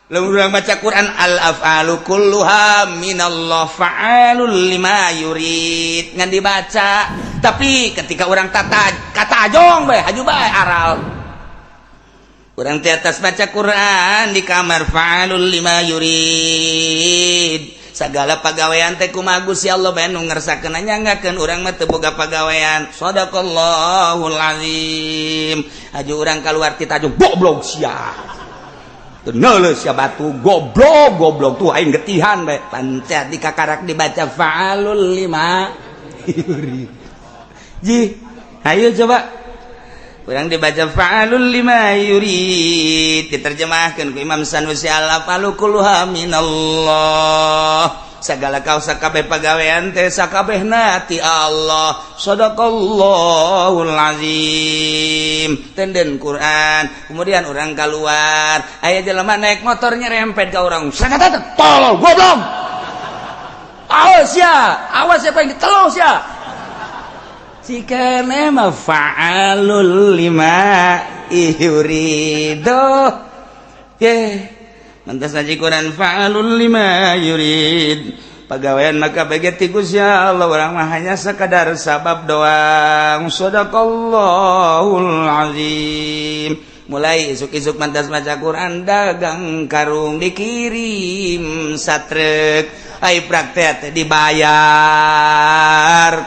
Lamun urang baca Quran, al af'alu kulluha minallah fa'alul lima yurid, ngan dibaca. Tapi ketika orang tata kata ajong bae, haju bae aral. Urang di atas baca Quran di kamar, fa'alul lima yurid, segala pagawean teh kumaha Gusti Allah bae nu ngersakeun, nyanggakeun urang mah teu boga pagawean. Shadaqallahul azim. Haju urang keluar ti tajung, goblok sia. Neuleuh sia batu, goblok goblok tuh aing getihan bae. Pancat di kakarak dibaca fa'alul lima yurid. Ji, ayo coba urang dibaca fa'alul lima yurid, diterjemahkan ku Imam Sanusi, al af'alu kulluha minallah, segala kau sakabeh pagawean teh sakabehna ti Allah. Shadaqallahul azim. Tenden Quran, kemudian orang keluar, aya jelema naik motor nyerempet ka urang, sakata, "Tolol, goblok, awas ya, awas siapa yang ditelos ya." Si keneh mah fa'alul lima yurido. Ye, mantas ngaji Quran, fa'alul lima yurid, pagawean maka bagi ti Gusti Allah, urang mah hanya sekadar sabab doang. Shadaqallahul azim. Mulai isuk-isuk mantas maca Quran, dagang karung dikirim satrek. Ai praktek teh dibayar,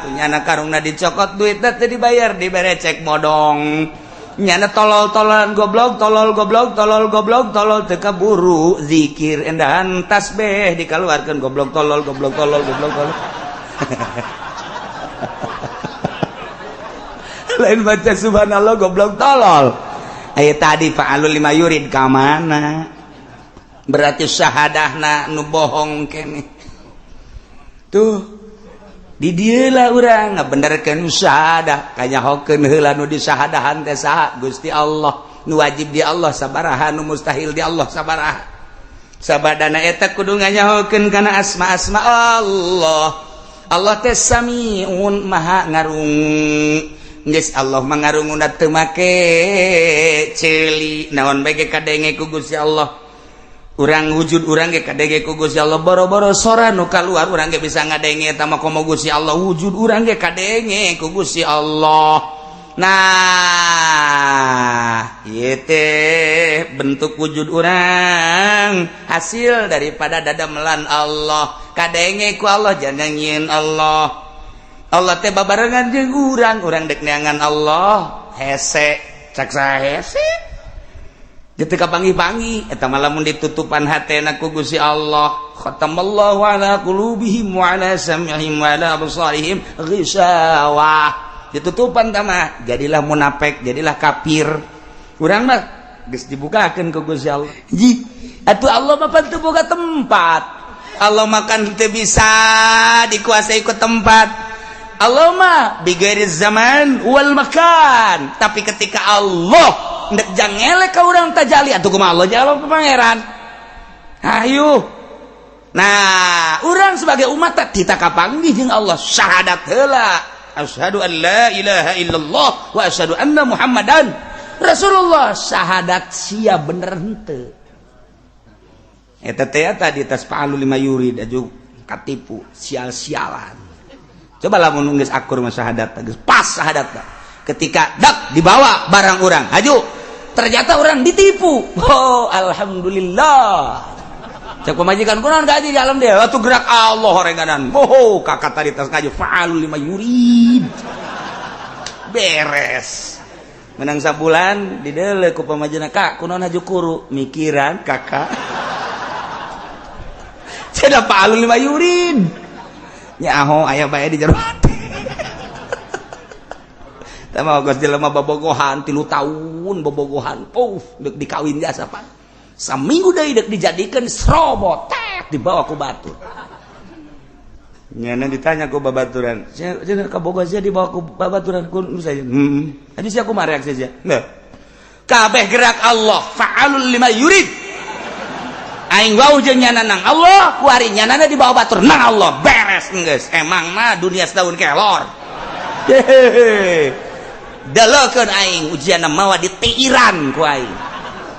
punya anak karungna dicokot, duit teh dibayar, dibere cek bodong. Nyana tolol-tololan, goblok tolol, goblok tolol, goblok tolol, teu kaburu zikir, endahan tasbih dikeluarkan, goblok tolol, goblok tolol, goblok tolol. Lain baca subhanallah, goblok tolol. Ayo, tadi fa'alul lima yurid ka mana? Berarti syahadahna nu bohong kene. Tuh, di dieu urang ngabenerkeun syahadah, kanyahokeun heula nu disahadahan teh saha? Gusti Allah. Nu wajib di Allah sabaraha, nu mustahil di Allah sabaraha. Sabadana eta kudu nganyahokeun kana asma-asma Allah. Allah teh samiun, maha ngarungu. Geus, Allah mangarunguna teu make ceuli, naon bae ge kadenge ku Gusti Allah. Urang wujud urang ge kadenge ku Gusti Allah, boro-boro sora nu kaluar, urang ge bisa ngadenge eta mah komo Gusti Allah, wujud urang ge kadenge ku Gusti Allah. Nah, ieu teh bentuk wujud urang hasil daripada dadamelan Allah, kadenge ku Allah, jangan nyieun Allah. Allah teh babarengan jeung urang, urang dek neangan Allah hese, cak saha hese? Jadi kapanggih-panggih eta mah lamun ditutupan hatena ku Gusti Allah. Khatamallahu ala qulubihim wa ala sam'ihim wa ala absarihim ghishawah. Ditutupan tah mah jadilah munafik, jadilah kafir. Urang mah geus dibukakeun ku Gusti Allah. Ji, atuh Allah mah pan teu boga tempat. Allah makan teu bisa dikuasai ku tempat. Allah mah bighairi zaman wal makan. Tapi ketika Allah ndek jangelek ka urang tajali, atuh kumaha Allah jawab pangeran? Ayo. Nah, urang sebagai umat teh tita kapanggih jeung Allah, syahadat heula, asyhadu an la ilaha illallah wa asyhadu anna muhammadan rasulullah. Syahadat sia bener henteu eta teh? Tadi tas fa'alul lima yurid aju katipu sial-sialan. Coba lamun geus akur mah syahadat, geus pas syahadat, ketika dak dibawa barang orang, haju, ternyata orang ditipu, oh alhamdulillah. Cek pemajikan, "Kunaon gaji di alam dia?" "Atuh gerak Allah orenganan." Oh, kakak tadi tas ngaji fa'alul lima yurid, beres menang sabulan dideuleu ku pamajikan, "Kak, kunaon haju kuru?" "Mikiran kakak." Cenah fa'alul lima yurid. Nyaho aya bae di jero hati. Tah mah geus jelema bobogohan 3 tahun, bobogohan, puff, dek dikawin jasa pan. Saminggu deui dek dijadikeun, serobot tek dibawa ku batur. Nyana ditanya ku babaturan, "Sia cenah kaboga sia dibawa ku babaturan ku saya." Tadi sia kumaha reaksi sia? Nah. Kabeh gerak Allah, fa'alul lima yurid. Aing wau jeung nyana nang Allah, kuari nyanana dibawa batur nang Allah, beres geus. Emang mah dunia setahun kelor. Hehehe. Delekeun aing ujian mawa ditiiran ku aing.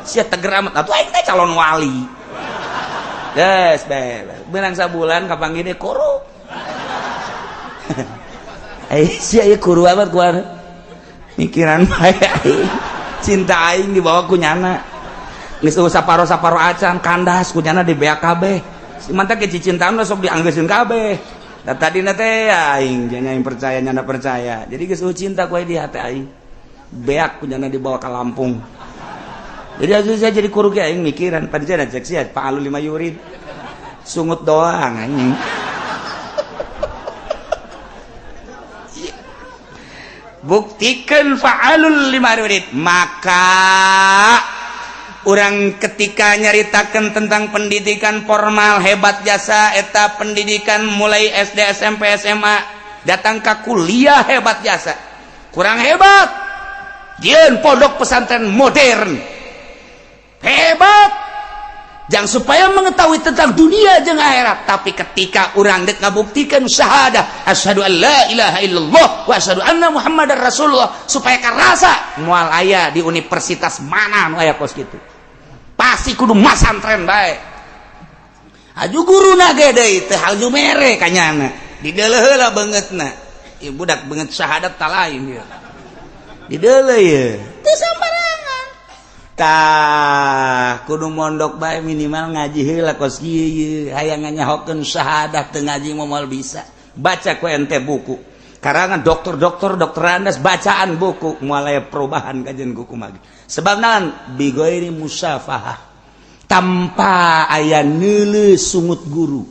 Sia teger amat atuh, aing teh calon wali. Geus bae beunang sabulan kapanggih deui kuru. Eh sia ieu kuru amat kuar. Mikiran bae aing. Cinta aing dibawa ku nyana. Geus eueuh saparo-saparo acan kandas ku nyana di beak kabeh. Mantak ke cicintaan sok dianggeuseun kabeh. Da tadina teh aing nya aing percaya nyana percaya. Jadi geus eueuh cinta ku di hati aing. Beak ku nyana dibawa ke Lampung. Jadi aja saya jadi kuru ge aing mikiran pancen cek sia fa'alul lima yurid. Sungut doang anjing. Buktikan fa'alul lima yurid. Maka orang ketika nyaritakan tentang pendidikan formal hebat jasa eta pendidikan mulai SD SMP SMA datang ke kuliah hebat jasa kurang hebat jieun pondok pesantren modern hebat jangan supaya mengetahui tentang dunia jeung akhirat, tapi ketika orang dek ngabuktikan syahadah asyhadu an la ilaha illallah wa asyhadu anna muhammadar rasulullah supaya karasa moal aya di universitas mana nu aya kos kitu pasti kudu masantren bae. Aju guruna ge deui teu haju mere kanyana dideuleuh heula beungeutna ieu budak beungeut syahadat ta lain ieu dideuleuh ieu teu sambarangan. Tah kudu mondok bae minimal ngaji heula kos kieu ieu hayang nganyahokeun syahadah teu ngaji moal bisa. Baca ku ente buku karangan dokter-dokter dokterandas bacaan buku moal aya perubahan kajian kuku mah. Sebab naon bigoiri musafahah tanpa aya neuleuh sungut guru.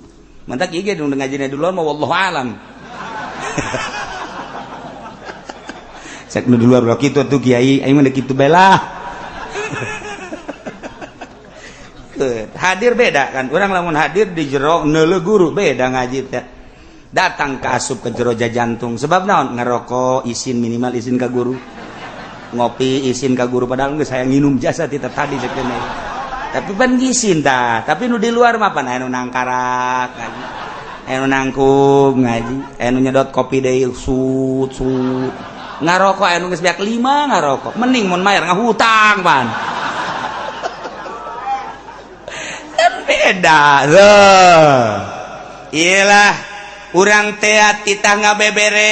Mantak ieu ge nu ngajina di luar mah wallahu alam. Cek nu di luar ulah kitu atuh kiai aing mah kitu bae lah. Hadir beda kan orang lamun hadir di jero neuleuh guru beda ngaji teh. Datang ke asup ke jero jantung sebab naon ngerokok izin minimal izin ka guru, ngopi izin ka guru padahal geus hayang nginum jasa ti tadi cek teh. Tapi pan izin tah, tapi nu di luar mah pan anu nangkarak ngaji, anu nangkub ngaji, anu nyedot kopi deui sut sut. Ngarokok anu geus beak 5 ngarokok, mending mun mayar ngahutang pan. Kan beda tuh. Iyalah urang teh titah ngabeberes,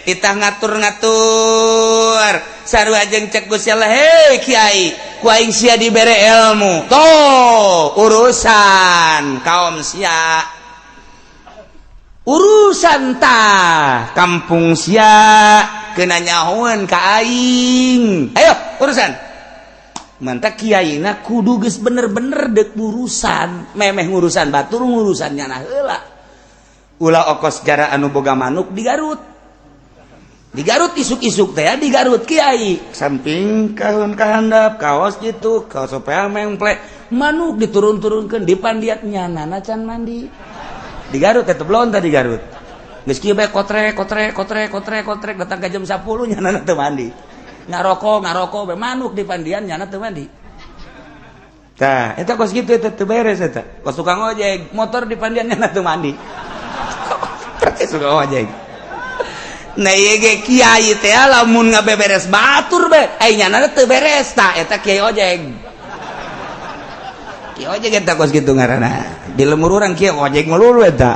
titah ngatur-ngatur. Sarua jeung cek Gusti Allah, hei kiai, ku aing sia dibere ilmu. Tuh, urusan kaum sia. Urusan tah kampung sia kena nyahoan ka aing. Ayo urusan. Mantap kiaina kudu geus bener-bener dek urusan, memeh ngurusan batur ngurusan nyana heula. Ulah okos jara anu boga manuk di Garut. Di Garut isuk-isuk teh di Garut kiai samping kahun kahandap kaos gitu kaos supaya memplek manuk diturun-turunkeun di pandiat nyana can mandi. Di Garut tetep lonta di Garut. Geus kieu bae kotrek kotrek kotrek kotrek kotrek datang ka jam 10 nyana teu mandi. Ngarokok ngarokok bae manuk di pandian nyana teu mandi. Tah eta kos kitu eta teu beres eta. Kos tukang ojek motor di pandian nyana teu mandi. Persis tukang ojek. Nah ieu ge kiai teh lamun ngabeberes batur bae ai nyana teu beres tah eta kiai ojek. Kiai ojek eta kos kitu ngaranna. Di lemur urang kiai ojek melulu eta.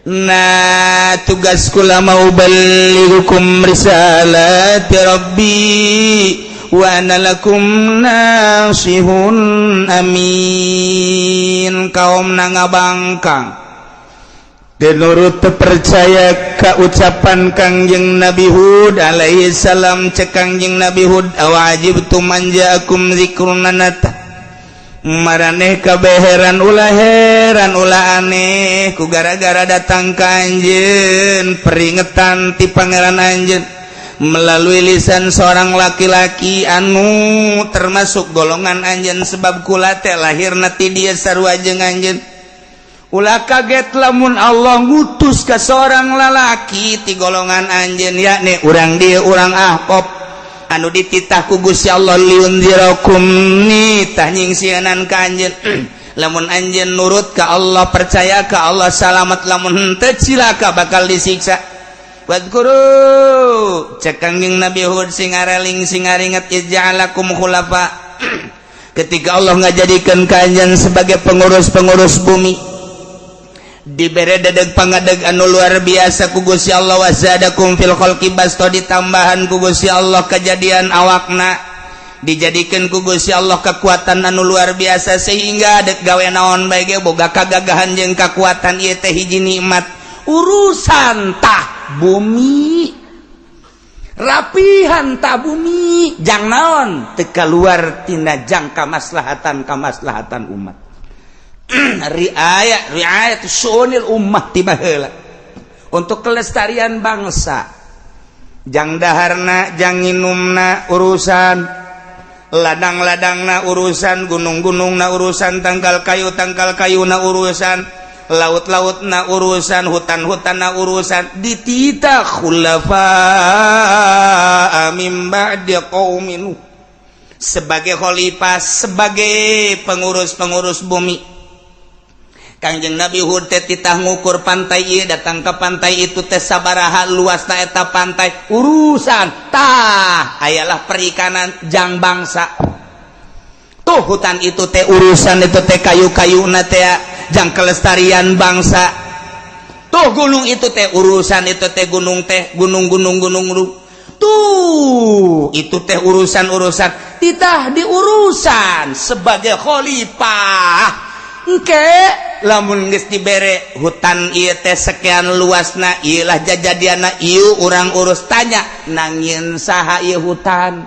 Nah tugas kula mau balighukum risalati rabbi wa ana lakum nasihun amin. Kaum nangabangkang denurut percaya ka ucapan Kangjeng Nabi Hud alaihi salam. Cek Kangjeng Nabi Hud awajibtum an ja'akum zikrun nata maraneh kabeh heran ulah heran ulah aneh ku gara-gara datang ka anjeun peringetan ti pangeran anjeun melalui lisan seorang laki-laki anu termasuk golongan anjeun sebab kula teh lahirna ti dieu sarua jeung anjeun. Ulah kaget lamun Allah ngutus ka seorang lalaki ti golongan anjeun yakni urang dieu urang Ahqaf anu dititah ku Gusti Allah liunzirakum nitah nyingsieunan ka anjeun. Lamun anjeun nurut ka Allah percaya ka Allah salamat, lamun henteu cilaka bakal disiksa. Wadkuru cek Kangjeng Nabi Hud sing areling sing aringet ija'alakum khulafa. Ketika Allah ngajadikan kalian sebagai pengurus-pengurus bumi, dibere dedeg pangadeg anu luar biasa ku Gusti Allah. Wazadakum fil khalqi basto, ditambahan ku Gusti Allah kejadian awakna, dijadikan ku Gusti Allah kekuatan anu luar biasa, sehingga dek gawe naon bae ge boga kagagahan jeung kekuatan. Ieu teh hiji nikmat. Urusan tah bumi, rapihan tah bumi, jang naon, teu keluar tina jangka maslahatan kamaslahatan umat, riayat riayat syu'unil ummah tiba heula untuk kelestarian bangsa, jang daharna, jang nginumna urusan, ladang-ladangna urusan, gunung-gunungna urusan, tangkal kayu tangkal kayuna urusan, laut-laut na urusan, hutan-hutan na urusan. Dititah khulafa min ba'di qaumin sebagai khalifah, sebagai pengurus-pengurus bumi. Kangjeng Nabi Hud teh titah ngukur pantai ieu, datang ke pantai itu teh sabaraha luasna eta pantai, urusan tah ayalah perikanan jang bangsa. Tuh hutan itu teh urusan, itu teh kayu-kayu teh jang kelestarian bangsa. Tuh gunung itu teh urusan, itu teh gunung teh gunung-gunung gunung gunung tuh itu teh urusan-urusan, titah diurusan sebagai khalifah. Engke lamun geus dibere hutan ieu teh sekian luasna, ieu lah jajadiana, ieu urang urus, tanya nangieun saha ieu hutan,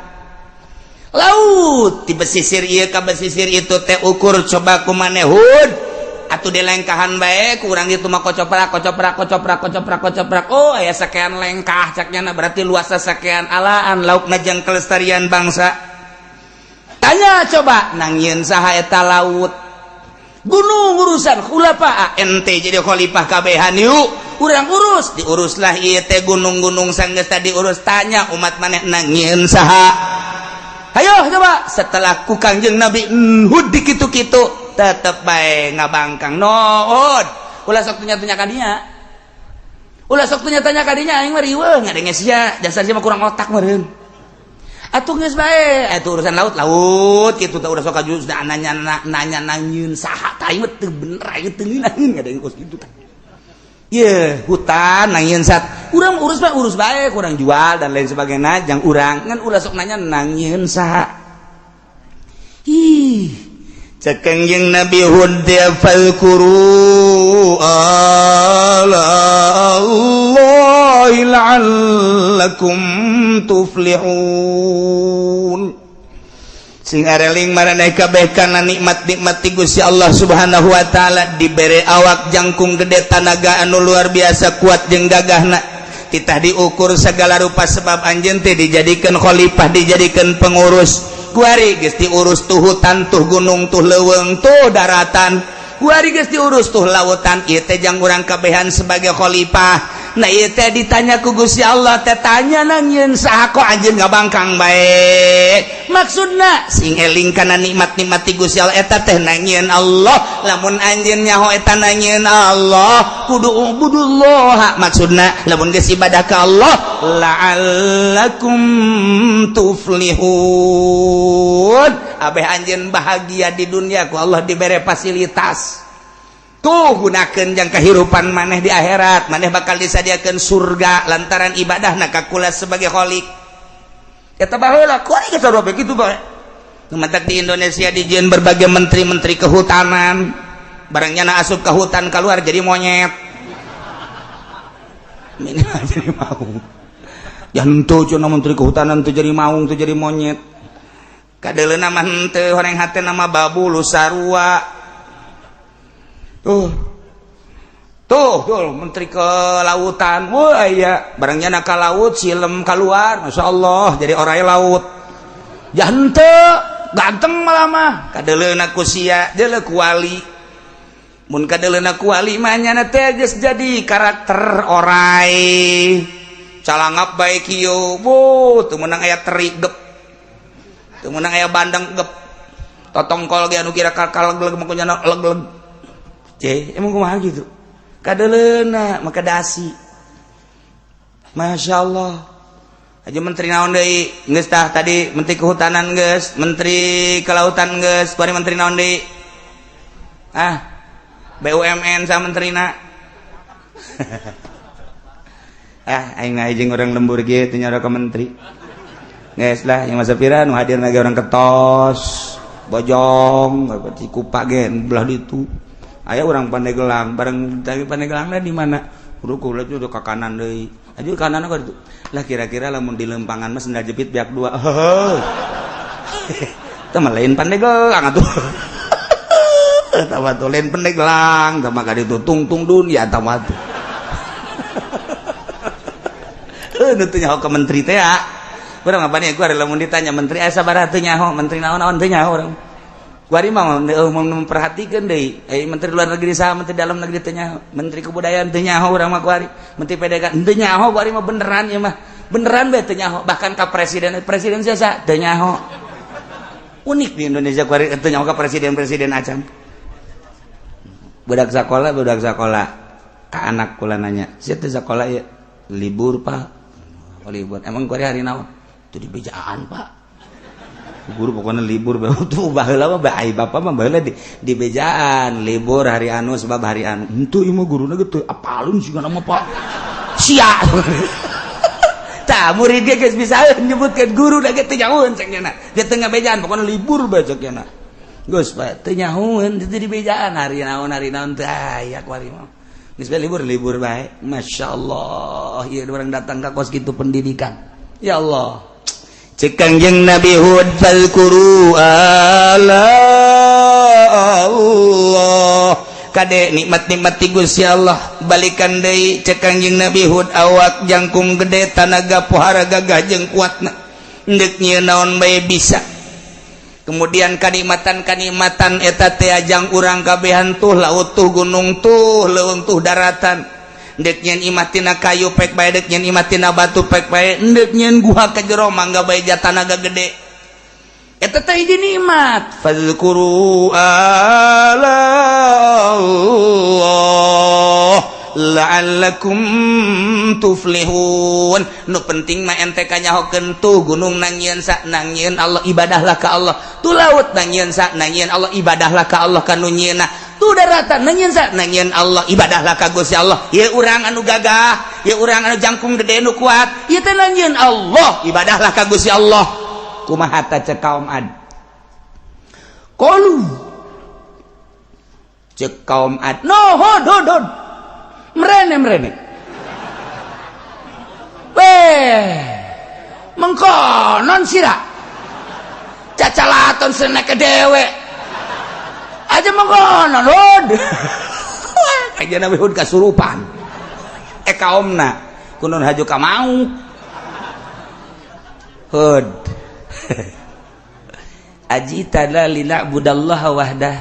laut di pesisir ieu ka pesisir itu teh, ukur coba ku maneh, Hud, atuh dilengkahan bae ku urang itu mah, kocoprak kocoprak kocoprak kocoprak kocoprak, oh aya sekian lengkah caknya, berarti luasna sekian. Alaan lauk jang kelestarian bangsa. Tanya coba nangieun saha eta laut, gunung, urusan khulafa. Ente jadi khalifah kabehan, yuk urang urus. Diuruslah ieu teh gunung-gunung. Sanggeus tadi urus, tanya umat maneh nangieun saha, ayo coba. Setelah ku Kangjeng Nabi Hud dikitu-kitu, tetep bae ngabangkang. No, ulah sok tanya-tanya ka dinya, ulah sok tanya-tanya ka dinya, aing mah riweuh ngadenge sia, dasar sia mah kurang otak meureun. Atuh geus bae atuh urusan laut laut kitu teh, udah sok kaju nanya nanya nangieun saha tah, aing mah teu bener, aing teu ngeunaheun ngadenge kos kitu tah. Ye, hutan nangieun sat. Urang urus bae, urus bae, kurang jual dan lain sebagainya, jang urang ngan ulah sok nanya nangieun saha. Ih, cek Kangjeng Nabi Hud dia, fadzkuru ala Allahi la'allakum tuflihun. Sing areling maraneh kabeh kana nikmat-nikmat ti Gusti Allah Subhanahu wa taala. Dibere awak jangkung gede, tanaga anu luar biasa kuat jeung gagahna, titah diukur segala rupa sebab anjeun teh dijadikan khalifah, dijadikan pengurus. Kuari geus diurus tuh hutan, tuh gunung, tuh leuweung, tuh daratan, kuari geus diurus tuh lautan, ieu teh jang urang kabehan sebagai khalifah. Nah, ieu teh ditanya ku Gusti Allah teh, tanya nangieun saha, kok anjeun ngabangkang bae? Maksudna sing eling kana nikmat-nikmat ti Gusti Allah, eta teh nangieun Allah. Lamun anjeun nyaho eta nangieun Allah, kudu ubudullah. Maksudna lamun geus ibadah ka Allah, la'allakum tuflihun, abeh anjeun bahagia di dunia, ku Allah dibere fasilitas tuh, gunakan jang kehidupan maneh di akhirat, maneh bakal disadiakan surga lantaran ibadah na ka kula sebagai kholik. Eta baheula kuari geus sarua begitu bae. Matak di Indonesia dijieun berbagai menteri-menteri kehutanan, barangnya na asup ke hutan, keluar jadi monyet. Ini jadi mau jangan tuh menteri kehutanan tuh jadi maung tuh, jadi monyet. Kadeleuna mah henteu, horeng hate nama babu lu sarua. Tuh tuh tuh menteri kelautan, wah iya, barangnya nak ke laut silem keluar, masya Allah, jadi orang laut. Jante ganteng malah mah. Kadeleuna ku sia deuleu kuali, mun kadeleuna kuali mah nyana teh geus jadi karakter orai, calangap bae kieu, bu teu meunang aya teri gep, teu meunang aya bandeng gep, totongkol ge anu kira kakal leg mah kunyana leg-leg. Ceh, emang kumaha gitu kadeleuna maka dasi, masya Allah. Aja menteri naon deui? Geus tah tadi menteri kehutanan geus, menteri kelautan geus, kuari menteri naon deui? Ah, BUMN sama menterina. Ah, aing jeung orang lembur kieu teu nyara ka menteri. Geus lah, yang masa pira nu hadir lagi orang Ketos, Bojong, Cikupa ge belah ditu. Aya orang Pandeglang, bareng tadi Pandeglang di mana? Kudu kula udah ke kanan deui. Aja kanan apa itu? Lah kira-kira lamun di lempangan mah sendal jepit biak dua. Heuh. Teu mah lain Pandeglang atuh. Eta mah tuh lain Pandeglang, tah mah ka ditu tungtung dunia eta mah tuh. Heuh, nu teu nyaho ka menteri teh ya. Urang apa nih, gua lamun ditanya menteri aya sabaraha teu nyaho, menteri naon-naon teu nyaho urang. Kuari mah memperhatikan deui, menteri luar negeri saha, menteri dalam negeri teu nyaho, menteri kebudayaan teu nyaho urang mah kuari, menteri PDK teu nyaho kuari mah beneran ieu mah. Beneran bae teu nyaho, bahkan ka presiden, presiden siasa teu nyaho. Unik di Indonesia kuari teu nyaho ka presiden-presiden acan. Budak sakola ka anak kula nanya, "Sia teu sakola ieu?" "Libur, Pak." "Oh, libur. Emang kuari hari naon?" "Teu dibejaan, Pak." Guru pokoknya libur tuh baheula mah bae bapak mah baheula di bejaan libur hari anu sebab hari anu henteu ieu mah guruna ge teu apalun sigana mah Pak sia. Tah murid ge geus bisa nyebutkeun guru da ge teu nyahoeun cek nya dia teu ngabejaan pokoknya libur bae cek nya geus Pak teu nyahoeun teu di bejaan hari naon teu aya kuari mah geus bae libur libur bae. Masyaallah ieu urang datang ka kos kitu pendidikan ya Allah. Cek Kangjeng Nabi Hud fazkuru ala Allah kade nikmat-nikmat ti Gusti Allah balikan deui. Cek Kangjeng Nabi Hud awak jangkung gede tanaga pohara gagah jeung kuatna ndek nyieun naon bae bisa. Kemudian kanikmatan-kanikmatan eta teh ajang urang kabehan tuh laut tuh gunung tuh leuweung tuh daratan ndek nyieun imah tina kayu pek bae dek nyieun imah tina batu pek bae ndek nyieun guha ke jero mangga bae tanaga gede eta teh hiji nikmat fazkuru ala Allah la'allakum tuflihun. Nu penting mah ente kanyahokeun tuh gunung nangieun sa nangieun Allah ibadahlah ka Allah, tuh laut nangieun sa nangieun Allah ibadahlah ka Allah kanu nyieunna, tuh daratan nangieun sa nangieun Allah ibadahlah ka Gusti Allah. Ieu urang anu gagah, ieu urang anu jangkung gede nu kuat, ieu teh nangieun Allah ibadahlah ka Gusti Allah. Kumaha ta cek kaum Ad? Qalu cek kaum Ad no hod hod hod mrene mrene weh mengkonon sira cacalaton seneke dewe aja mengkonon hud. Aja Nabi Hud kasurupan kaumna kunon haju ka mau hud ajitana lina'budallaha wahdah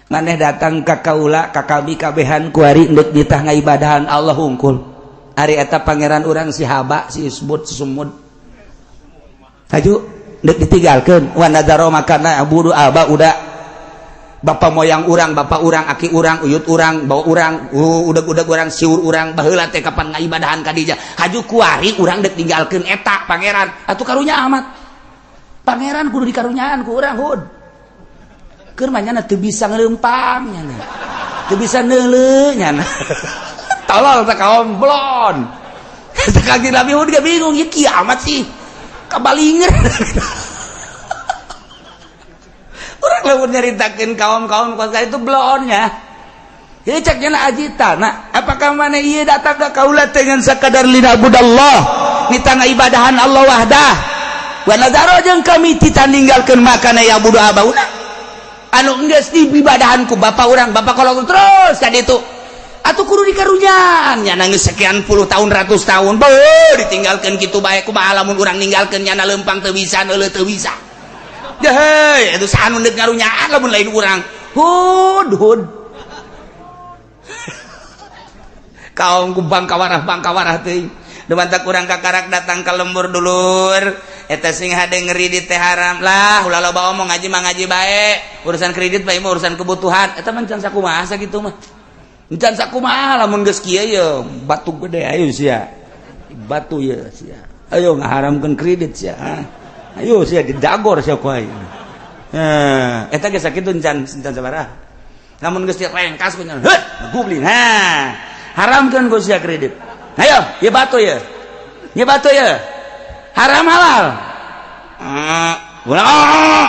maneh datang ka kaula ka kami kabehan kuari endek nitah ngaibadahan Allah hungkul ari eta pangeran urang si Haba si Isbut si Sumud haju endek ditinggalkeun wa nadzaro makana abudu aba udah bapak moyang urang bapak urang aki urang uyut urang bawa urang udag-udag urang siur urang baheula teh kapan ngaibadahan ka dinya haju kuari urang dek ninggalkeun eta pangeran atuh karunya amat pangeran kudu dikarunyaan ku urang hud keur mah nyana teu bisa ngelempang nyana teu bisa neuleu nyana tolol teh kaum blon. Teh Kanjeng Nabi Hud ge bingung ieu kiamat sih kabalinger. Urang lamun nyaritakeun kaum-kaum kos itu blonnya. Ieu cek nya ajita nah apakah mana ieu datang ka kaula dengan sakadar lina'budallah nitah ngibadahan Allah wahdah wa nadzaro jeung kami tita ninggalkeun makana ya budu abauna anu geus diibadahan ku bapak urang bapak kolot terus ka ditu atuh kudu dikarunyaan nya nangis sekian puluh tahun ratus tahun beuh ditinggalkeun kitu bae kumaha lamun urang ninggalkeun nyana lempang teu bisa neuleuh teu bisa. Deh, itu saha nu deuk ngarunyaan lamun lain urang. Hud hud. Kaum ku bangkawarah teuing. Dumantak urang kakarak datang ka lembur dulur. Eta sing hade ngeri teh haram lah, ulah loba omong ngaji mah ngaji bae. Urusan kredit bae mah urusan kebutuhan. Eta mah can sakumaha sakitu mah. Can sakumaha lamun geus kieu ye batu gede ayo sia. Batu ye sia. Ayo ngaharamkeun kredit sia. Ayo sia didagor sia ku aing. Eh, eta ge sakitu can can sabaraha. Namun geus direngkas ku nya, heuh, goblin. Ha. Haramkeun ku sia kredit. Ayo, ieu batu ya. Ieu batu ya. Haram halal. Ulah.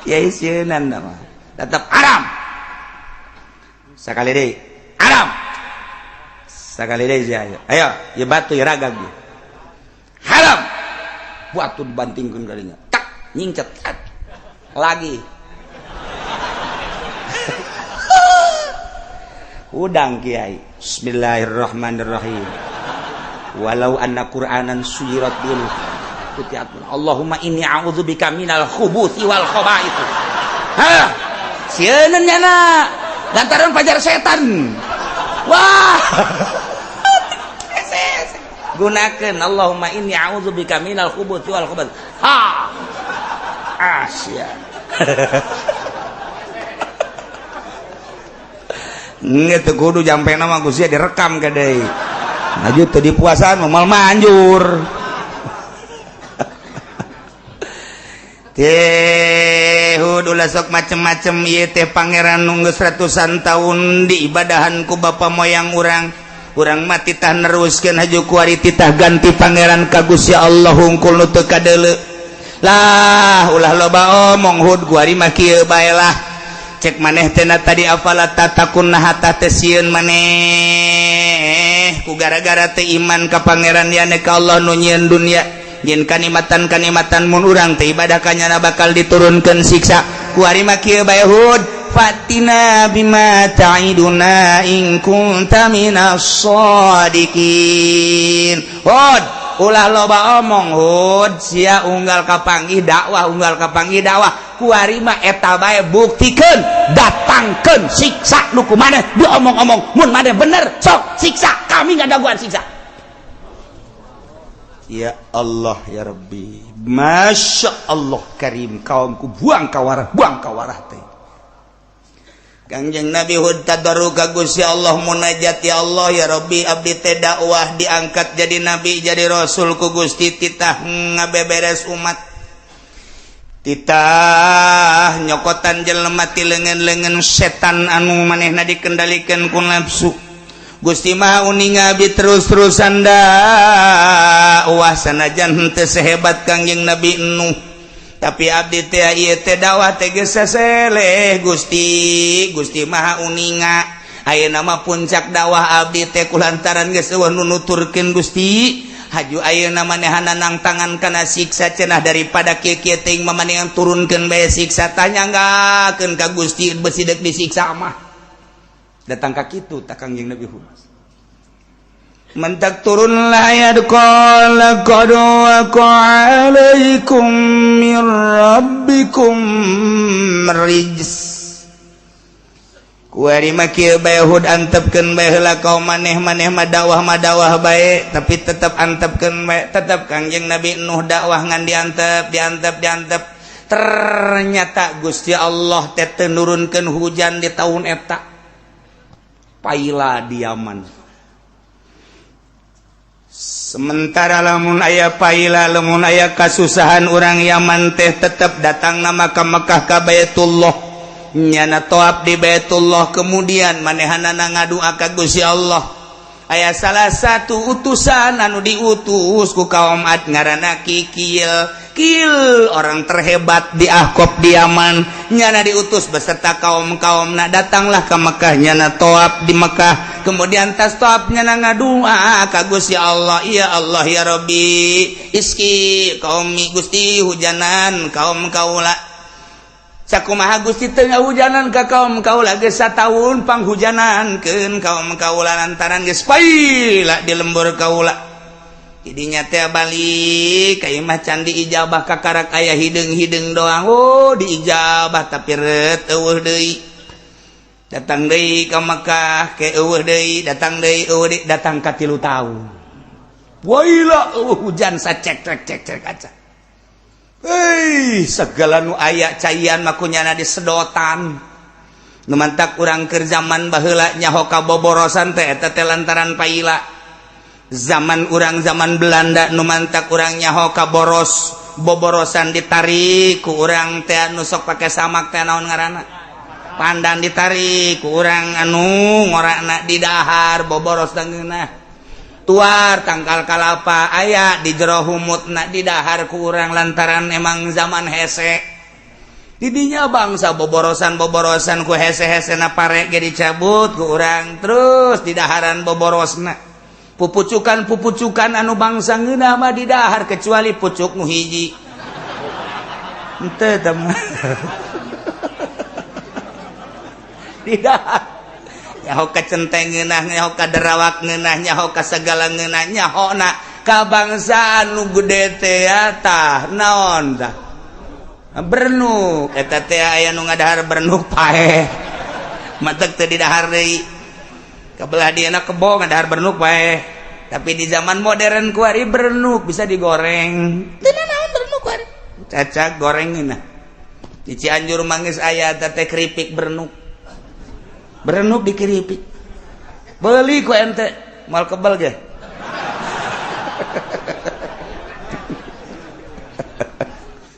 Kiai sieunan mah. Tetap haram. Sakali deui. Haram. Sakali deui sia. Ayo, ieu batu ieu ragag ieu. Haram. Batu dibantingkeun kadinya. Tak nyingcet. Lagi. Udang kiai. Bismillahirrahmanirrahim. Walau anna Qur'anan suyirat bil kutiat. Allahumma inni a'udzubika minal khubuthi wal khaba'ith. Ha, sieun nyana lantaran pajar setan. Wah. Gunakeun Allahumma inni a'udzubika minal khubuthi wal khaba'ith. Ha. Asia. Nggak kudu jampe nama Gusti direkam ke deui. Lanjut teu dipuasaan moal manjur. Teh ulah sok macem-macem ieu teh pangeran nu geus ratusan tahun diibadahan ku bapa moyang urang. Urang mah titah neruskeun haju kuari titah ganti pangeran ka Gusti Allah hungkul nu teu kadeuleu. Lah ulah loba omong hud kuari mah kieu bae lah. Cek maneh teh tadi afala tatakun nah tah teh sieun maneh ku gara-gara teh iman ka pangeran yane ka Allah nu nyieun dunia. Jin kanikmatan-kanikmatan mun urang teh ibadah ka nyana bakal diturunkeun siksa. Kuari mah kieu bae hud fatina bima ta'iduna in kunta minas shadiqin. Hud ulah loba omong hud sia unggal kapanggih dakwah unggal kapanggih dakwah. Kuari mah eta bae buktikeun datangkeun siksa nu ku maneh diomong-omong mun maneh bener sok siksa kami ngadaguan siksa. Ya Allah ya Rabbi, Masya Allah Karim, kaumku buang kawarah teh. Kangjeng Nabi Hud tadarru ka Gusti Allah munajat, ya Allah ya Rabbi abdi teh dakwah diangkat jadi nabi jadi rasul ku Gusti titah ngabeberes umat. Titah nyokotan jelema ti leungeun-leungeun setan anu manehna dikendalikan ku nafsu. Gusti Maha uninga abdi terus-terusan dakwah sanajan henteu sehebat Kangjeng Nabi Nuh tapi abdi teh ieu teh dakwah teh geus saseleh Gusti. Gusti Maha uninga ayeuna mah puncak dakwah abdi teh kulantaran geus eueuh nu nuturkeun Gusti haju ayeuna manehana nangtangan kana siksa cenah daripada kieu-kieu teuing mah manehan turunkeun bae siksa tah nyanggakeun ka Gusti besi deuk disiksa mah. Datang ka kitu tak Kangjeng Nabi Hud. Mentak turunlah ayat qala qad waqa alaikum min rabbikum rijs. Kuari mah kieu bae Hud antepkeun bae heula kaum maneh-maneh mah dakwah bae tapi tetep antepkeun bae tetep Kangjeng Nabi Nuh dakwah ngan diantep diantep diantep. Ternyata Gusti Allah teh teu nurunkeun hujan di tahun eta. Paila diaman. Sementara lamun aya paila lamun aya kasusahan urang Yaman teh tetep datang nama ka Mekah ka Baitullah. Nyana toab di Baitullah kemudian manehanana ngadua ka Gusti Allah. Aya salah satu utusan anu diutus ku kaum Ad ngaranna Kikil. Kil orang terhebat di Ahqaf di Yaman. Nyana diutus beserta kaum-kaumna datanglah ke Mekah nyana toab di Mekah. Kemudian tas toab nyana ngadua ka Gusti Allah, ya Allah ya Rabbi iski kaum Gusti hujanan kaum kaula. Sakumaha Gusti teu ngahujanan ka kaum kaula geus sataun panghujanankeun kaum kaula lantaran geus paila di lembur kaula. Jadinya teh balik ka imah can diijabah kakarak aya hideung-hideung doang. Oh diijabah tapi ret eueuh deui. Datang deui ka Mekah ke eueuh deui, datang deui eueuh deui, datang ka 3 tahun. Waila eueuh hujan sacek cek cek cek kaca. Hei, segala nu aya caian mah kunyana disedotan. Nu mantak urang keur zaman baheula nyaho ka boborosan teh eta teh lantaran paila. Zaman urang zaman Belanda nu mantak urang nyaho ka boros, boborosan ditarik ku urang teh anu sok pake samak teh, naon ngaranna, pandan, ditarik ku urang anu ngorakna di dahar boboros dangeunah. Tuar tangkal kalapa aya di jero humutna di dahar ku urang lantaran emang zaman hese. Didinya bangsa boborosan boborosan ku hese-hese na pare ge dicabut ku urang, terus di daharan boborosna. Pupucukan pupucukan anu bangsa ngeunah mah di dahar, kecuali pucuk nu hiji henteu teh mah di dahar. Nyaho ka centeng ngeunah, nyaho ka derawak ngeunah, nyaho ka segala ngeunah, nyaho na ka bangsa anu gede teh ya. Tah naon tah, bernuk eta teh, aya nu ngadahar bernuk paeh, matak teu didahar deui. Kabelah dieuna kebo ngadahar bernuk paeh. Tapi di zaman modern kuari bernuk bisa digoreng. Teu naon bernuk kuari, cacak goreng ngeunah. Di Cianjur mangis aya teh keripik bernuk, bernuk dikeripik, beli ku ente mal kebal ge.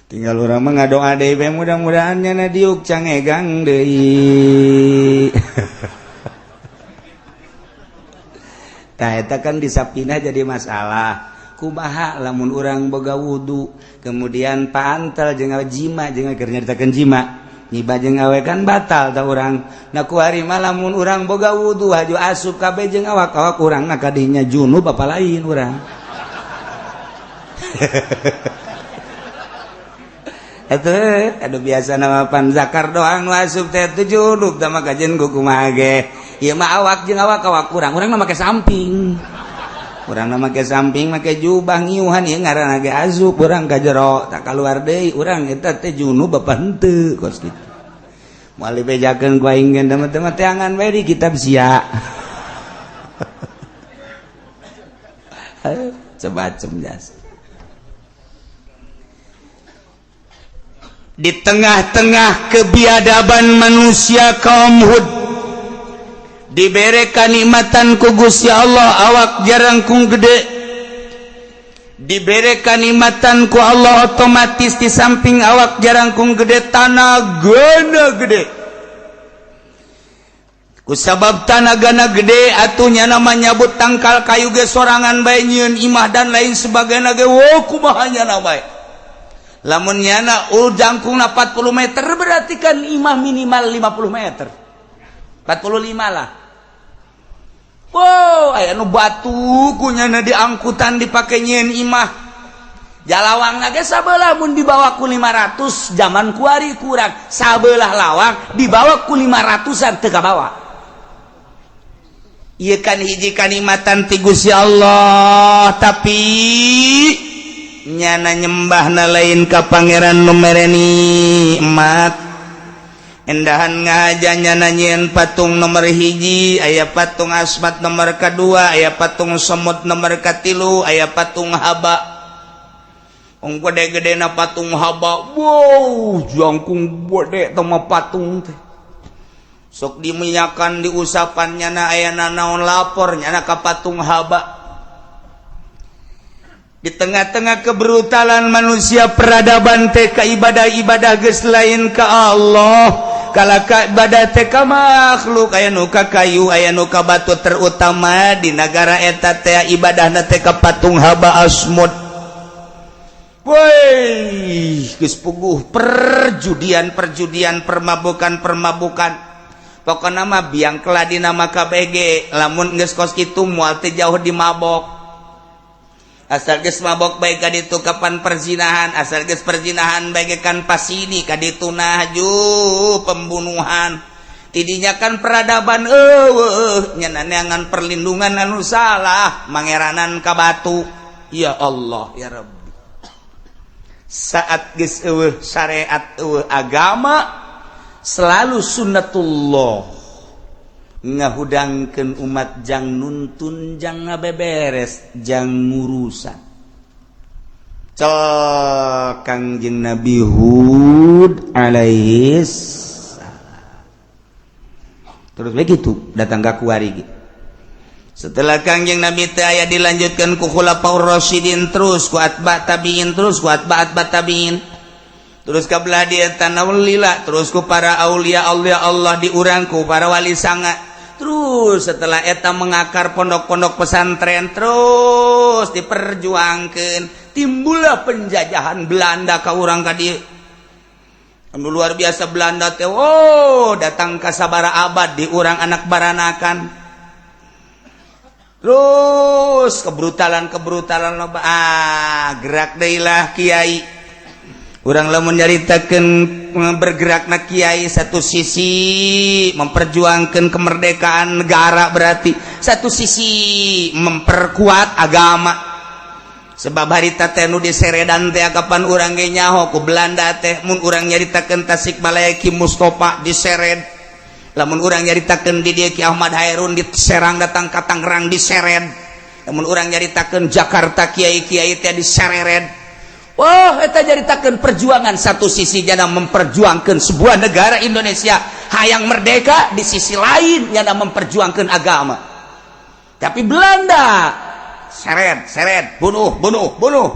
Tinggal urang mah ngadoa deui bae, mudah-mudahan nya diuk cangegang deui. Tah eta kan disapina jadi masalah. Kumaha lamun urang boga wudu, kemudian pantal jeung jima, jeung keur nyaritakeun jima nyiba jeung awe kan batal tah urang. Nah, kuari mah lamun urang boga wudu haju asup kabeh jeung awak-awak urang, nah kadinya junub apa lain urang? Atuh aduh, biasa nama pan zakar doang nu asup teh teu junub tah mah kajen ku kumaha ge. Ieu mah awak jeung awak awak urang, urang mah make samping. Urang mah make samping, make jubah ngiuhan, ieu ngaranna ge asup urang ka jero, tak kaluar deui urang eta teh junub apa henteu, kos kitu. Moal dibejakeun ku aing ge teman-teman, teangan bae di kitab sia. Sebacem jasa. Di tengah-tengah kebiadaban manusia kaum Hud diberi kanikmatan ku Gusti Allah awak jarangkung gede, diberi kanikmatan ku Allah otomatis di samping awak jarangkung gede, tanah gana gede. Kusabab tanah gana gede atunya nama nyabut tangkal kayu ge sorangan bae, nyieun imah dan lain sebagainya ge, wo kumaha nyana bae. Lamun nyana ul jangkung 40 meter berarti kan imah minimal 50 meter, 45 lah. Wow, aya nu batu kunyana diangkutan dipake nyieun imah. Jalawang ge sabelah mun dibawa ku 500 zaman kuari kurang, sabelah lawang dibawa ku 500-an teu kabawa. Ieu kan hiji kanikmatan ti Gusti Allah, tapi nyana nyembahna lain ka pangeran nu mere nikmat. Endahan ngaja nyana nyieun patung nomor hiji, aya patung asmat nomor kedua, aya patung semut nomor katilu, aya patung haba. Ong gede-gedena patung haba, wow, jangkung gede teh mah patung teh. Sok diminyakan diusapan nyana aya nanaon lapor nyana ka patung haba. Di tengah-tengah kebrutalan manusia peradaban teh ka ibadah-ibadah geus lain ka Allah, kala ka ibadah teh ka makhluk, aya nu ka kayu, aya nu ka batu, terutama di nagara eta teh ibadahna teh ka patung haba asmud. Woi, geus puguh perjudian-perjudian, permabukan-permabukan. Pokona mah biang keladi nama KBG, lamun geus kos kitu moal teu jauh di mabok. Asal geus mabok bae ka ditu kapan perzinahan, asal geus perzinahan bae kan pasini ka ditu nahju pembunuhan. Tidinya kan peradaban eueuh nya neangan perlindungan anu salah, mangeranan ka batu. Ya Allah ya Rabbi. Saat geus eueuh syariat, eueuh agama, selalu sunnatullah ngahudangkeun umat jang nuntun, jang ngabeberes, jang ngurusan. Cel Kangjeng Nabi Hud alaihis salam. Terus begitu datang ka kuari ge. Setelah Kangjeng Nabi teh aya, dilanjutkan ku Khulafaur Rasyidin, terus ku atba tabiin, terus ku atba atba tabiin, terus ka belah dieu tanawlila, terus ku para aulia aulia Allah, diurang ku para wali sanga. Terus setelah eta mengakar pondok-pondok pesantren, terus diperjuangkan, timbullah penjajahan Belanda ka urang ka dieu. Anu luar biasa Belanda teh, oh, datang ka sabara abad di urang anak baranakan. Terus kebrutalan-kebrutalan loba. Ah, gerak deui lah kiai urang. Lamun nyaritakeun bergerakna kiai, satu sisi memperjuangkan kemerdekaan negara, berarti satu sisi memperkuat agama, sebab harita teh nu diseredan teh kapan urang ge nyaho ku Belanda teh. Mun urang nyaritakeun Tasikmalaya, Ki Mustafa disered. Lamun urang nyaritakeun di dieu Ki Ahmad Hairun diserang, datang ka Tangerang disered. Lamun urang nyaritakeun Jakarta, kiai-kiai teh diserered. Wah, eta nyaritakeun perjuangan, satu sisi jana memperjuangkan sebuah negara Indonesia hayang merdeka, di sisi lain jana memperjuangkan agama. Tapi Belanda seret, seret, bunuh, bunuh, bunuh.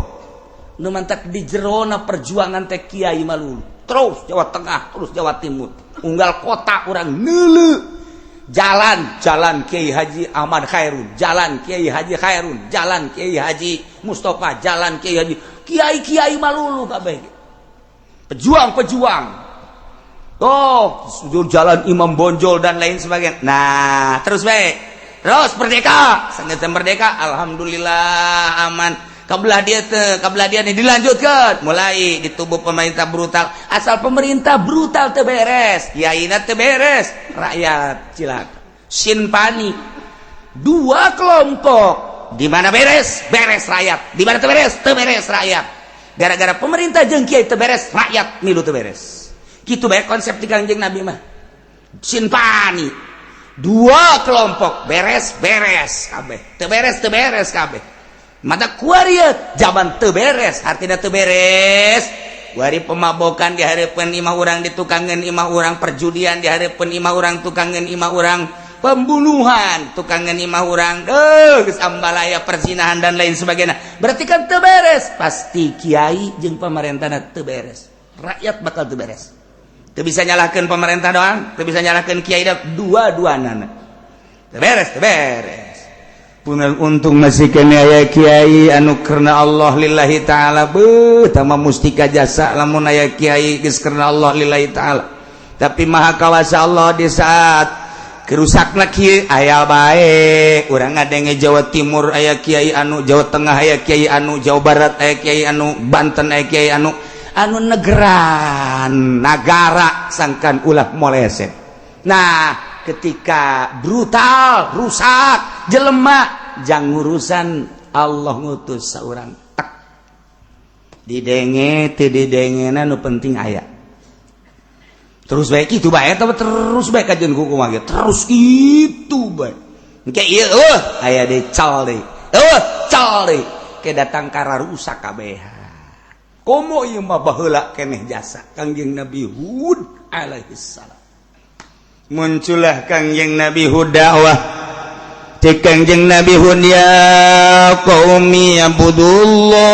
Nu mantak di jerona perjuangan teh kiai malulu. Terus Jawa Tengah, terus Jawa Timur. Unggal kota urang neuleu jalan jalan Kiai Haji Ahmad Khairun, jalan Kiai Haji Khairun, jalan Kiai Haji Mustafa, jalan Kiai Haji, kiai-kiai malulu kabeh. Pejuang-pejuang. Oh, jalan Imam Bonjol dan lain sebagainya. Nah, terus baik. Terus merdeka, sangat merdeka, alhamdulillah aman. Kabelah dia teh, kabelah dia nih dilanjutkan. Mulai di tubuh pemerintah brutal. Asal pemerintah brutal teu beres, kiaina teu beres, rakyat cilaka. Sinpani. Dua kelompok. Di mana beres, beres rakyat. Di mana teu beres, teu beres rakyat. Gara-gara pemerintah jeung kiai teu beres, rakyat milu teu beres. Kitu bae konsep di Kangjeng Nabi mah. Sinpani. Dua kelompok beres, beres kabeh. Teu beres, teu beres kabeh. Mata kuari zaman teu beres, artinya teu beres. Kuari pemabokan di hareupeun imah urang, ditukangeun imah urang, perjudian di hareupeun imah urang, tukangeun imah urang, pembunuhan tukangeun imah urang, geus ambalaya perzinahan dan lain sebagainya. Berarti kan teu beres. Pasti kiai jeung pemerintah teu beres. Rakyat bakal teu beres. Teu bisa nyalahkeun pemerintah doang, teu bisa nyalahkeun kiai, dua-duana. Teu beres, teu beres. Untung masih kene aya kiai anu karena Allah lillahi ta'ala. Beuh, tama mustika jasa lamun aya kiai geus karena Allah lillahi ta'ala. Tapi maha kawasa Allah, di saat kerusakna kieu aya bae urang ngadenge Jawa Timur aya kiai anu, Jawa Tengah aya kiai anu, Jawa Barat aya kiai anu, Banten aya kiai anu anu negeran nagara sangkan ulah moleset. Nah, ketika brutal rusak jelema jang urusan Allah ngutus seorang tek didenge teu didengena, nu penting aya terus baik itu bae. Terus bae kajian kumaha ge terus itu bae. Engke ieu eueuh aya deui, cal deui, eueuh cal deui, ke datang kara rusak kabeh. Komo ieu mah baheula keneh jasa Kangjeng Nabi Hud alaihi salam. Muncullah Kangjeng Nabi Hud, dakwah ti Kangjeng Nabi Hud, ya qaumi ibudullah,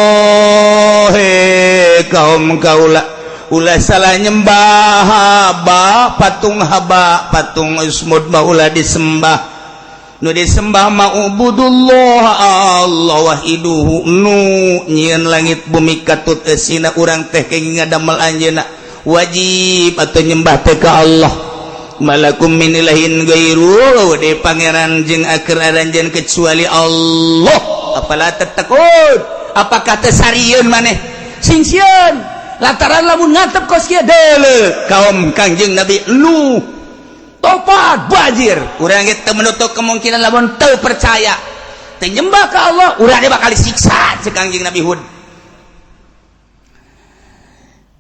kaum kaula, ulah salah nyembah haba, patung haba, patung ismud mah ulah disembah. Nu disembah ma ubudullah Allah wahiduhu, nu nyieun langit bumi katut eusina. Urang teh kenging ngadamel anjeunna, wajib atau nyembah teh ka Allah. Malakum min ilahin gairu, de pangeran jeung aker aranjeun kecuali Allah. Afala tattaqun, apakah teu sarieun maneh? Sing sieun, lantaran lamun ngatep kos kieu deuleu kaum Kangjeng Nabi Nuh, topat banjir. Urang ge teu menutup kemungkinan lamun teu percaya, teu nyembah ka Allah, urang ge bakal disiksa, cek Kangjeng Nabi Hud.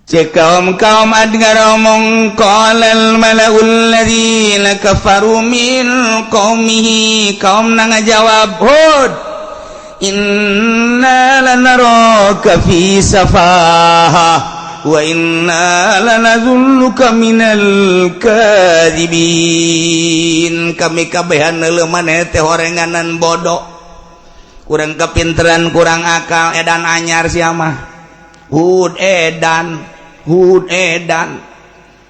Cek kaum kaum Ad ngaromong, qalal mala'ul ladzina kafaru min qaumihi, kaum na ngajawab, "Hud, inna lanaraka fi safaha." Wa inna lanazunnuka minal kadzibin. Kami kabehan neuleuh maneh teh horenganan bodoh, kurang kepinteran, kurang akal, edan anyar sia mah. Hud edan, Hud edan,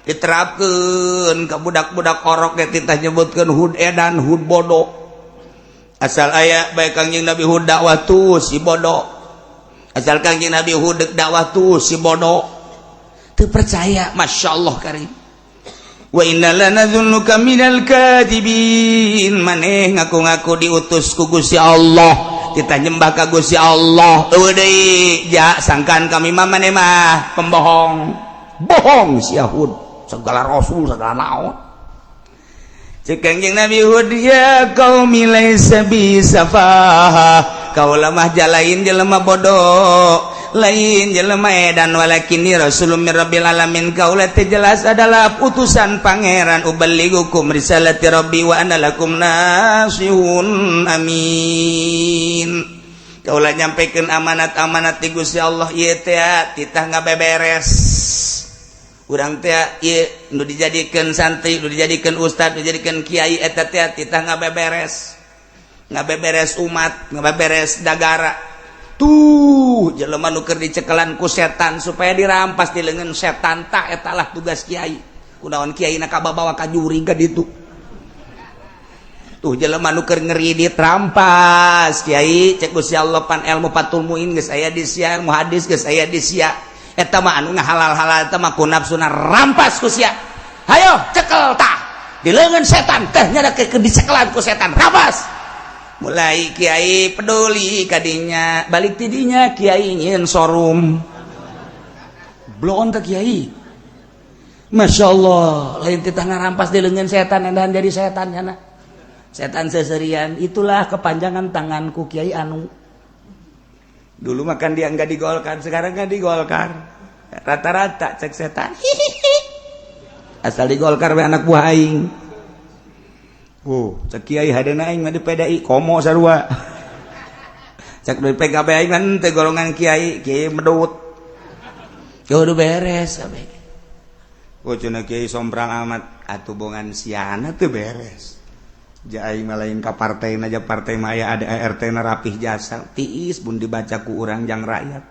diterapkan ke budak-budak orok ge titah nyebutkeun Hud edan, Hud bodoh. Asal aya bae Kangjeng Nabi Hud dakwah tuh si bodoh, asal Kangjeng Nabi Hud deuk dakwah tuh si bodoh, teu percaya. Masya Allah karim. Wa inna lanazunnuka minal kadibin. Maneh ngaku-ngaku diutus ku Gusti Allah, kita nyembah ka Gusti Allah, eueuh deui ja sangkaan kami mah maneh mah pembohong. Bohong si Hud, segala rasul segala naon. Cek Kangjeng Nabi Hud, ya qaumi laisa bi safaha, kaula mah jalain jelema bodoh, lain jelema edan, walakinni rasulun min rabbil alamin, kaula teh jelas adalah utusan Pangeran, uballigukum risalati rabbi wa ana lakum nasihun amin. Kaula nyampaikan amanat-amanat ti Gusti Allah. Ieu teh titah ngabeberes urang teh ieu nu dijadikeun santri, nu dijadikeun ustad, nu dijadikeun kiai, eta teh titah ngabeberes, ngabeberes umat, ngabeberes nagara. Tuh jelema nu keur dicekelan ku setan supaya dirampas di leungeun setan, tah eta lah tugas kiai. Kunaon kiai na kababawa ka jurig ka ditu? Tuh jelema nu keur ngeridit rampas, kiai. Cek Gusti Allah, pan ilmu Fathul Muin geus aya di sia, ilmu hadis geus aya di sia, eta mah anu ngahalal-halal eta mah ku nafsuna rampas ku sia. Hayo cekel tah di leungeun setan teh, nya keur dicekelan ku setan, rampas. Mulai kiai peduli kadinya, balik tidinya kiai nyieun showroom bloon teh kiai. Masya Allah, lain titah ngarampas di leungeun setan dan jadi setan nyana setan seserian. Itulah kepanjangan tanganku kiai anu dulu makan dia nggak digolkan, sekarang kan digolkar rata-rata. Cek setan, hihihi, asal digolkar we anak buah aing. Oh, cek kiai hadena aing mah di PDI komo sarua. Cek di PKB aing mah teu golongan kiai, kiai medut. Ya udah beres kabeh. Oh, cenah kiai somprang amat atuh bongan siana teu beres. Ja aing mah lain ka partai aja, partai mah aya ADART na rapih jasa tiis mun dibaca ku urang jang rakyat.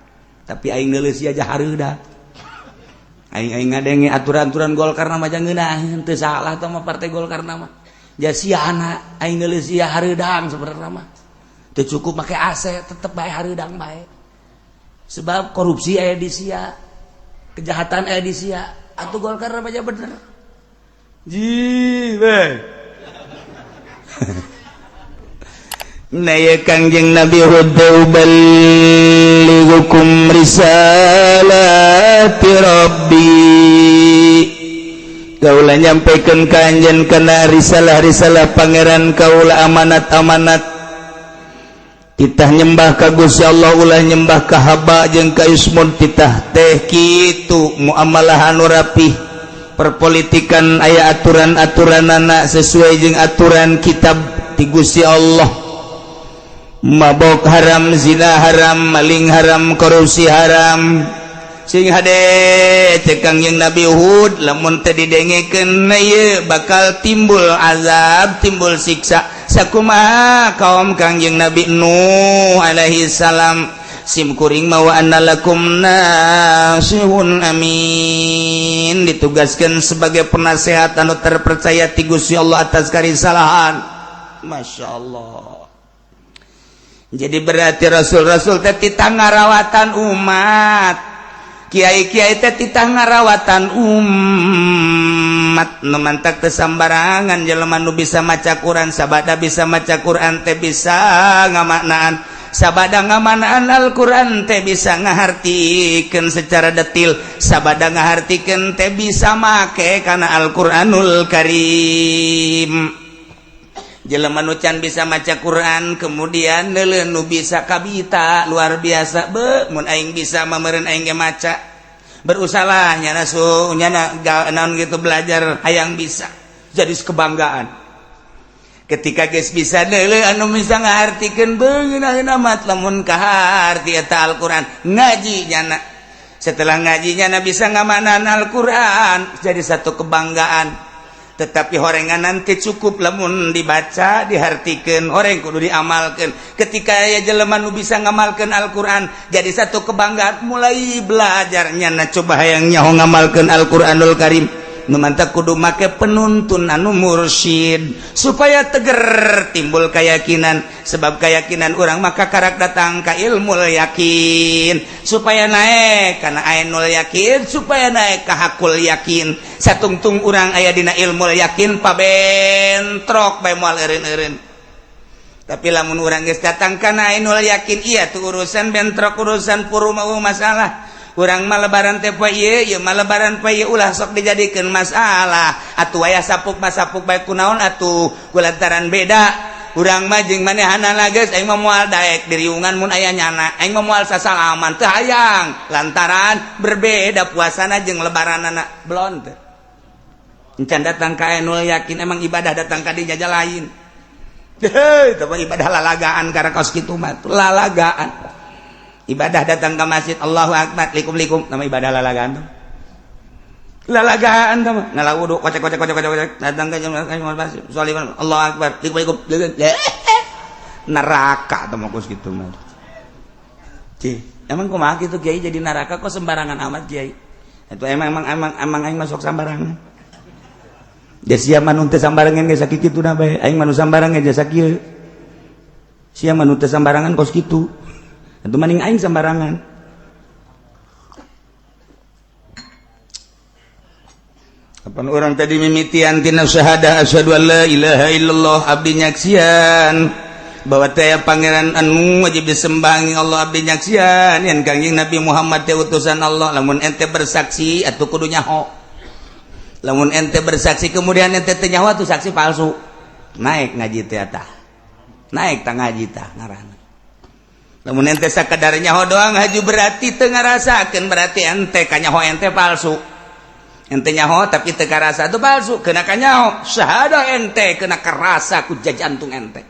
Tapi aing neuleus aja hareuda. Aing aing ngadenge aturan-aturan Golkar nama ngeunaheun, teu salah tah mah partai Golkar nama. Jasiana aing neuleus sia hareudang sebenarnya mah. Teu cukup make AC tetep bae hareudang bae. Sebab korupsi aya di sia, kejahatan aya di sia, atuh Golkar aja bener. Ji we. Nah ya Kangjeng Nabi Hud, uballighukum risalati rabbi, kaula nyampaikan ka anjeun kana risalah-risalah Pangeran kaula, amanat-amanat titah nyembah ka Gusti Allah, ulah nyembah ka haba jeung ka ismun. Titah teh kitu muamalah anu rapih, perpolitikan aya aturan-aturanana sesuai jeung aturan kitab ti Gusti Allah. Mabok haram, zina haram, maling haram, korupsi haram. Sing hade cek Kangjeng Nabi Hud, lamun teu didengekeun ieu bakal timbul azab, timbul siksa sakumaha kaum Kangjeng Nabi Nuh alaihi salam. Sim kuring mah wa anna lakum nasihun amin, ditugaskan sebagai penasehat anu terpercaya ti Gusti Allah atas karisalahan. Masya Allah. Jadi berarti rasul-rasul teh titah ngarawatan umat, kiai-kiai teh titah ngarawatan umat. Nu mantak teu sambarangan jelema nu bisa maca Quran. Sabada bisa maca Quran teh bisa ngamaknaan, sabada ngamaknaan Al-Quran teh bisa ngahartikeun secara detil, sabada ngahartikeun teh bisa make kana Al-Quranul Karim. Jelema nu can bisa maca Quran kemudian neuleuh nu bisa kabita luar biasa, be mun aing bisa meureun aing ge maca, berusahalah nyana su nyana naon gitu, belajar hayang bisa jadi kebanggaan. Ketika geus bisa neuleuh anu bisa ngahartikeun, beungeun amat lamun kaharti eta Al-Quran, ngaji nyana. Setelah ngajinya na bisa ngamanan Al-Quran, jadi satu kebanggaan. Tetapi horengan nanti cukup lamun dibaca, dihartikan, horeng kudu diamalkan. Ketika ya jelema nu bisa ngamalkan Al-Quran, jadi satu kebanggaan. Mulai belajarnya na coba hayang nyaho ngamalkan Al-Quranul Karim, nu mantak kudu make penuntun anu mursyid supaya teger timbul keyakinan. Sebab keyakinan orang maka karak datang ka ilmu yakin supaya naik karena ainul yakin, supaya naik ke hakul yakin. Satungtung urang aya dina ilmu yakin, pabentrok bae moal eureun-eureun. Tapi lamun urang geus datang kana ainul yakin, iya tuh urusan bentrok, urusan puru mau masalah. Urang mah lebaran teh poe ieu, ieu mah lebaran poe ieu, ulah sok dijadikeun masalah atuh. Aya sapuk mah sapuk bae, kunaon atuh kulantaran beda urang mah jeung manehanana. Geus, aing mah moal daek diriungan mun aya nyana, aing mah moal sasalaman, teu hayang lantaran berbeda puasana jeung lebaranana. Belon teh encan datang ka ainul yakin. Emang ibadah datang ka dinya lain. Heuh, itu mah ibadah lalagaan karena kaos kitu mah lalagaan. Ibadah datang ke masjid, Allahu Akbar, likum likum, nama ibadah lalagaan tuh, lalagaan tuh. Ngala wudu, kocek kocek kocek kocek kocek, datang ke masjid, sholat, Allahu Akbar, likum likum, neraka tuh mau gitu mah. Cih, emang kumaha gitu, Kiai, jadi neraka? Kok sembarangan amat, Kiai? Itu emang emang emang emang aing masuk sembarangan. Ya sia mah nu teu sambarangan ge sakitu na bae, aing mah nu sambarangan jasa kieu. Sia mah nu teu sambarangan kos kitu. Itu maning aing sembarangan. Kapan orang tadi mimitian tina syahadah, asyhadu an la ilaha illallah, abdi nyaksian bahwa teh pangeran anu wajib disembahangi Allah, abdi nyaksian yen Kangjeng Nabi Muhammad teh utusan Allah. Lamun ente bersaksi atuh kudu nyaho. Lamun ente bersaksi kemudian ente teu nyaho, atuh saksi palsu. Naik ngaji teh tah, naik tah ngaji tah ngaranna. Lamun ente sakadar nyaho doang haju berarti teu ngarasakeun, berarti ente kanyaho ente palsu. Ente nyaho tapi teu karasa itu palsu. Kena kanyaho syahadah ente kena kerasa ku jantung ente.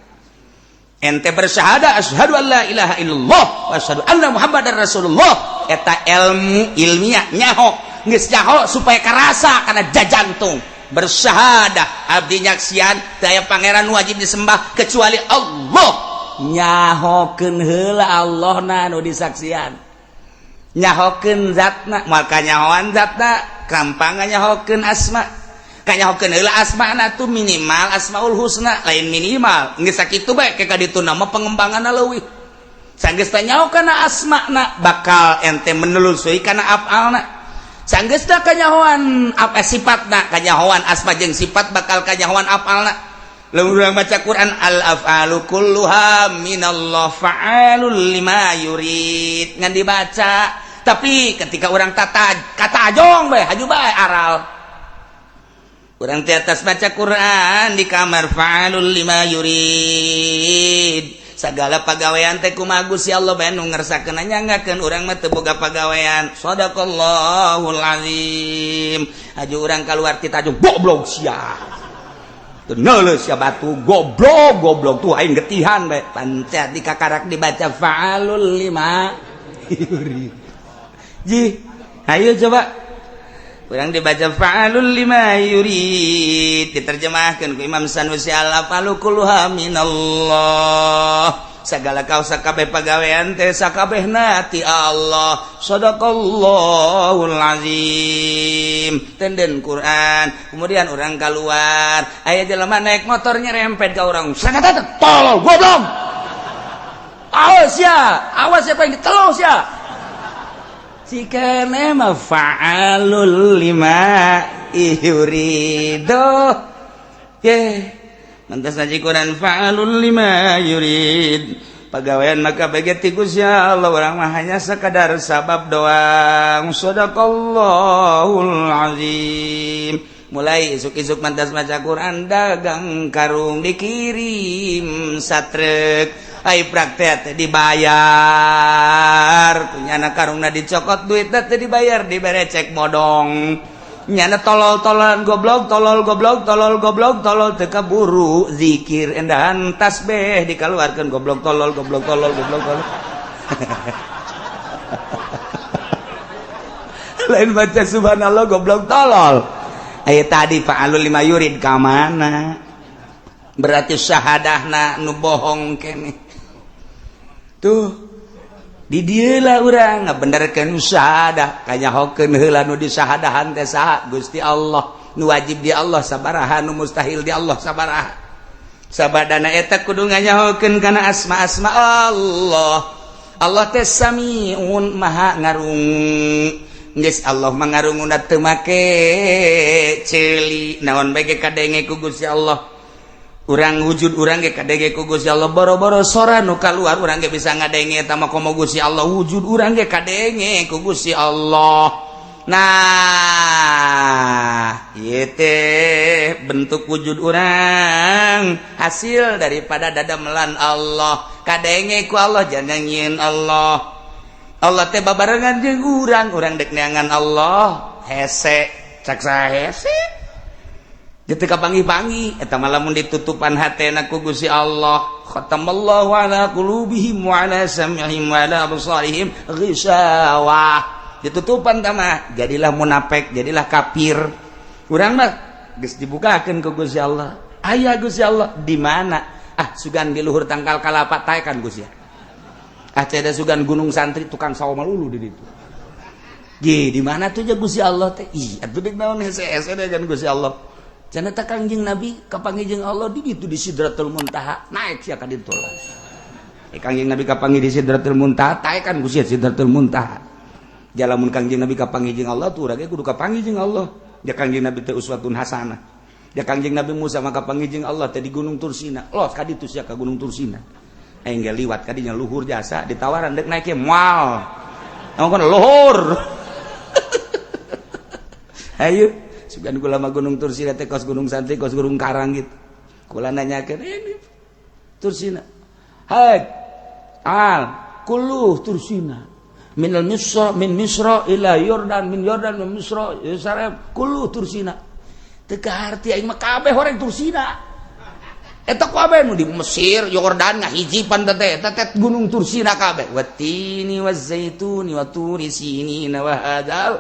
Ente bersyahadah asyhadu an la ilaha illallah wa asyhadu anna muhammadar rasulullah, eta ilmu ilmiah nyaho. Geus nyaho supaya karasa kana jantung, bersyahadah abdi nyaksian teu aya pangeran wajib disembah kecuali Allah. Nyahokeun heula Allah na nu disaksian, nyahokeun zatna. Moal kanyahoan zatna gampang, nyahokeun asma, kanyahokeun heula asmana tuh minimal asmaul husna. Lain minimal, geus sakitu bae ke ka ditu nama pengembanganna leuwih. Sanggeus teh nyaho kana asmana, bakal ente menelusuri kana afalna. Sanggeus teh kanyahoan apa sifatna, kanyahoan asma jeung sifat, bakal kanyahoan afalna. Lamun urang baca Quran, al af'alu kulluha minallah fa'alul lima yurid, ngan dibaca. Tapi ketika orang tata kata ajong bae haju bae aral. Urang di atas baca Quran di kamar, fa'alul lima yurid, segala pagawean teh kumaha Gusti Allah bae nu ngersakeun, nyanggakeun urang mah teu boga pagawean. Sadaqallahul azim. Haju urang keluar ti tajung, goblok sia. Neuleuh sia batu, goblok goblok tuh, aing getihan bae. Pancet di kakarak dibaca fa'alul lima yurid. Ji, ayo coba urang dibaca fa'alul lima yurid, diterjemahkan ku Imam Sanusi, al afalu kulluha minallah, segala kau sakabeh pagawean teh sakabehna ti Allah. Sadaqallahul azim. Tenden Quran, kemudian orang keluar, aya jelema naik motor nyerempet ka urang, sangat tolol, goblok, awas ya, awas siapa yang ditelos ya. Si keneh mah fa'alul lima yurido. Ye, mantas ngaji Quran fa'alul lima yurid. Pagawean maka bagi ti Gusti Allah, urang mah hanya sekadar sabab doang. Sadaqallahul azim. Mulai isuk-isuk mantas maca Quran, dagang karung dikirim satrek. Ai praktek teh dibayar, punya anak karungna dicokot, duit teh dibayar, dibere cek bodong. Nyana tolol-tololan, goblok tolol, goblok tolol, goblok tolol, teu kaburu zikir endahan tasbih dikeluarkan, goblok tolol, goblok tolol, goblok tolol. Lain baca subhanallah, goblok, tolol. Aya tadi fa'alul lima yurid ka mana? Berarti syahadahna nu bohong kene. Tuh di dieu lah urang ngabenerkeun syahadah, kanyahokeun heula nu disahadahan teh saha? Gusti Allah. Nu wajib di Allah sabaraha, nu mustahil di Allah sabaraha. Sabadana eta kudu nganyahokeun kana asma-asma Allah. Allah teh samiun, maha ngarungu. Geus Allah mangarunguna teu make ceuli, naon bae ge kadenge ku Gusti Allah. Urang wujud urang ge kadenge ku Gusti Allah, boro-boro sora nu kaluar urang ge bisa ngadenge eta mah komo Gusti Allah, wujud urang ge kadenge ku Gusti Allah. Nah, ieu teh bentuk wujud urang hasil daripada dadamelan Allah, kadenge ku Allah, jangan nyieun Allah. Allah teh babarengan jeung urang, urang dek neangan Allah hese, cak saha hese. Jadi kapanggih-panggih eta mah lamun ditutupan hatena ku Gusti Allah, khatamallahu ala qulubihim wa ala sam'ihim wa ala absarihim ghishawah. Ditutupan tah mah jadilah munafik, jadilah kafir. Urang mah geus dibukakeun ku Gusti Allah. Aya Gusti Allah di mana? Ah, sugan di luhur tangkal kalapa taekan Gusti. Ah, ada sugan gunung santri tukang sawah malulu di ditu. Ge, di mana tuh ja Gusti Allah teh? Ih, atuh deuk naon hese-hese dengan Gusti Allah. Cenah teh Kangjeng Nabi kapanggih jeung Allah di ditu di Sidratul Muntaha, naik sia ka ditu lah. Eh, Kangjeng Nabi kapanggih di Sidratul Muntaha, taekan Gusti Sidratul Muntaha. Ja lamun Kangjeng Nabi kapanggih jeung Allah tuh urang ge kudu kapanggih jeung Allah. Ja Kangjeng Nabi teh uswatun hasanah. Ja Kangjeng Nabi Musa mah kapanggih jeung Allah teh di Gunung Tursina. Los ka ditu sia ka Gunung Tursina. Aing ge liwat kadinya luhur jasa ditawaran dek naik moal. Naon kan luhur. Ayo sugan kula mah Gunung Tursina teh kos Gunung Santri, kos Gunung Karang gitu. Kula nanyakeun ini Tursina. Hai al kullu Tursina. Min al Misra, min Misra ila Yordan, min Yordan min Misra Yerusalem kullu Tursina. Teu kaharti aing mah kabeh horeng Tursina. Eta kabeh nu di Mesir, Yordan ngahiji pan teh eta teh Gunung Tursina kabeh. Watini wazaituni wa turi sinina wa hadzal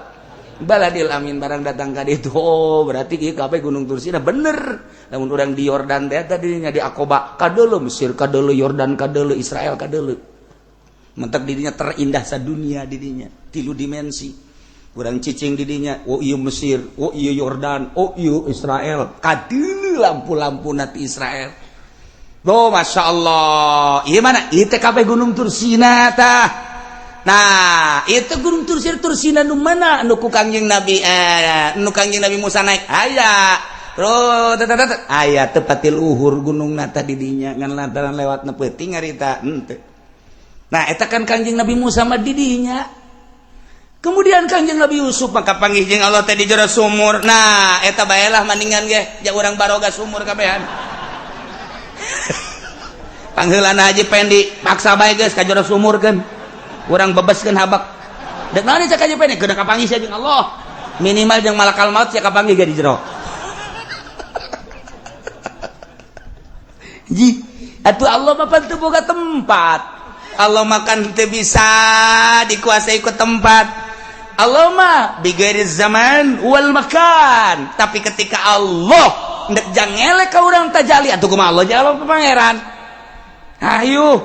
baladil amin, barang datang ka ditu. Oh, berarti ieu kabeh Gunung Tursina bener. Lamun urang di Yordan teh tadinya di Aqaba kadeuleu Mesir, kadeuleu Yordan, kadeuleu Israel, kadeuleu. Mentek didinya terindah sadunia didinya, tilu dimensi. Urang cicing didinya, oh ieu Mesir, oh ieu Yordan, oh ieu Israel. Kadeuleu lampu-lampu nati Israel. Oh, Masya Allah. Ieu mana? Ieu teh kabeh Gunung Tursina tah. Nah, itu Gunung Tursina, Tursina nu mana? Nu ku Kangjeng Nabi nu Kangjeng Nabi Musa naik. Aya. Bro, tet aya tepatil luhur gunung nata didinya ngan lantaran lewat peuting ngarita henteu. Nah, eta kan Kangjeng Nabi Musa mah didinya. Kemudian Kangjeng Nabi Yusuf maka panggih jeung Allah teh di jero sumur. Nah, eta baelah maningan ge ja urang baroga sumur kabehan. Pangheulana Haji Pendi paksa bae geus ka jero sumur keun. Urang bebeskeun habak. Dek naon cek Haji Pendi keuna kapanggih sia jeung Allah. Minimal jeung malakal maut sia kapanggih ge di jero. Ji, atuh Allah mah pan teu boga tempat. Allah makan teu bisa dikuasai ku tempat. Allah mah bighairi zaman wal makan. Tapi ketika Allah ndek jangele ka urang tajali atuh kumaha Allah jawab pangeran. Ayo.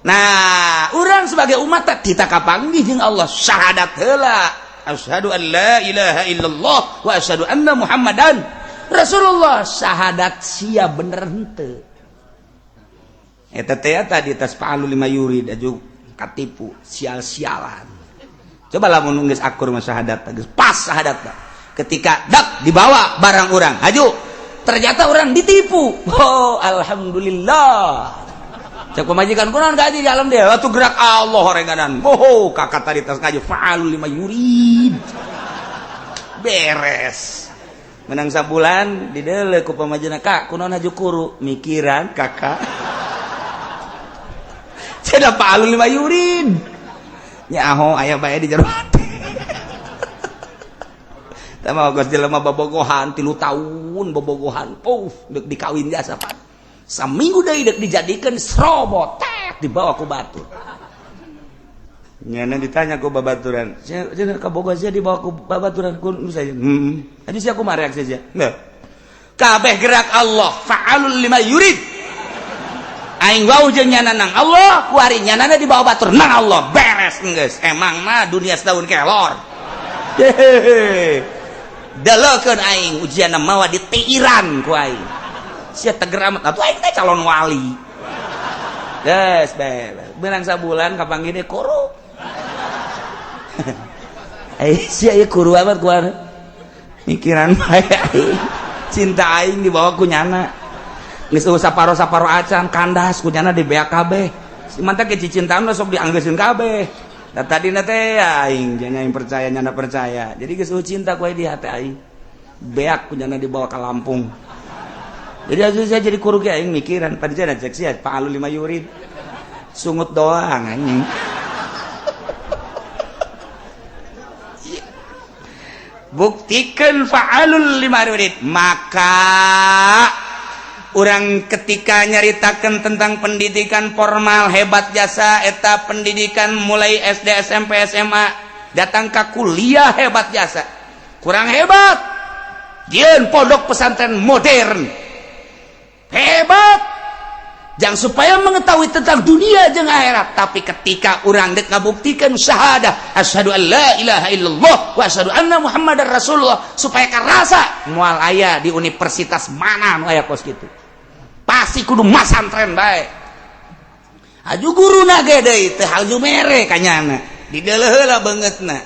Nah, urang sebagai umat teh kita kapanggih jeung Allah syahadat heula. Asyhadu an la ilaha illallah wa asyhadu anna Muhammadan Rasulullah. Syahadat sia bener henteu. Eta teh tadi tas fa'alu lima yurid aju katipu sial-sialan. Coba lamun geus akur mah syahadat geus pas syahadat. Ketika dak dibawa barang urang, haju. Ternyata orang ditipu. Oh, alhamdulillah. Cek pemajikan kunaon gaji di alam dia. Atuh gerak Allah horenganan. Oh, kakak tadi tas ngaji fa'alu lima yurid. Beres. Menang sabulan dideuleu ku pamajikan, "Kak, kunaon haju kuru?" Mikiran kakak. Cenah fa'alu lima yurid. Nyaho aya bae di jero hati. Tah geus jelema bobogohan 3 tahun bobogohan. Puff, deuk dikawin jasa pan. Saminggu deui deuk dijadikeun serobot, tet dibawa ku batur. Nyana ditanya ku babaturan, sia kaboga sia dibawa ku babaturan ku nu saya. Tadi sia kumaha reaksi sia? Enggak. Kabeh gerak Allah, fa'alul lima yurid. Aing wau jeung nyana nang Allah, kuari nyanana dibawa batur nang Allah. Beres geus. Emang mah dunia setahun kelor. Hehehe. Dalekeun aing ujianna mawa ditiiran ku aing. Sia teger amat atuh aing teh calon wali. Geus beres. Beunang sabulan kapanggih deui kuru. Sia ieu kuru amat ku mikiran bae aing. Cinta aing dibawa ku nyana. Geus eueuh saparo-saparo acan kandas ku nyana di beak kabeh. Mantap ke cicintaan sok dianggeuseun kabeh. Da tadina teh aing jang aing percaya nyana percaya. Jadi geus eueuh cinta ku aing di hati aing. Beak ku nyana dibawa ke Lampung. Jadi asuh saya jadi kuru ge aing mikiran pada cek sia fa'alul lima yurid. Sungut doang anjing. Buktikan fa'alul lima yurid. Maka orang ketika nyaritakan tentang pendidikan formal hebat jasa eta pendidikan mulai SD SMP SMA datang ke kuliah hebat jasa. Kurang hebat jieun pondok pesantren modern hebat jangan supaya mengetahui tentang dunia jeung akhirat, tapi ketika urang dek ngabuktikan syahadah asyhadu an la ilaha illallah wa asyhadu anna muhammadar rasulullah supaya karasa moal aya di universitas mana nu aya kos kitu pasti kudu masantren bae. Aju guruna ge deui teh haju mere kanyana dideuleuh heula beungeutna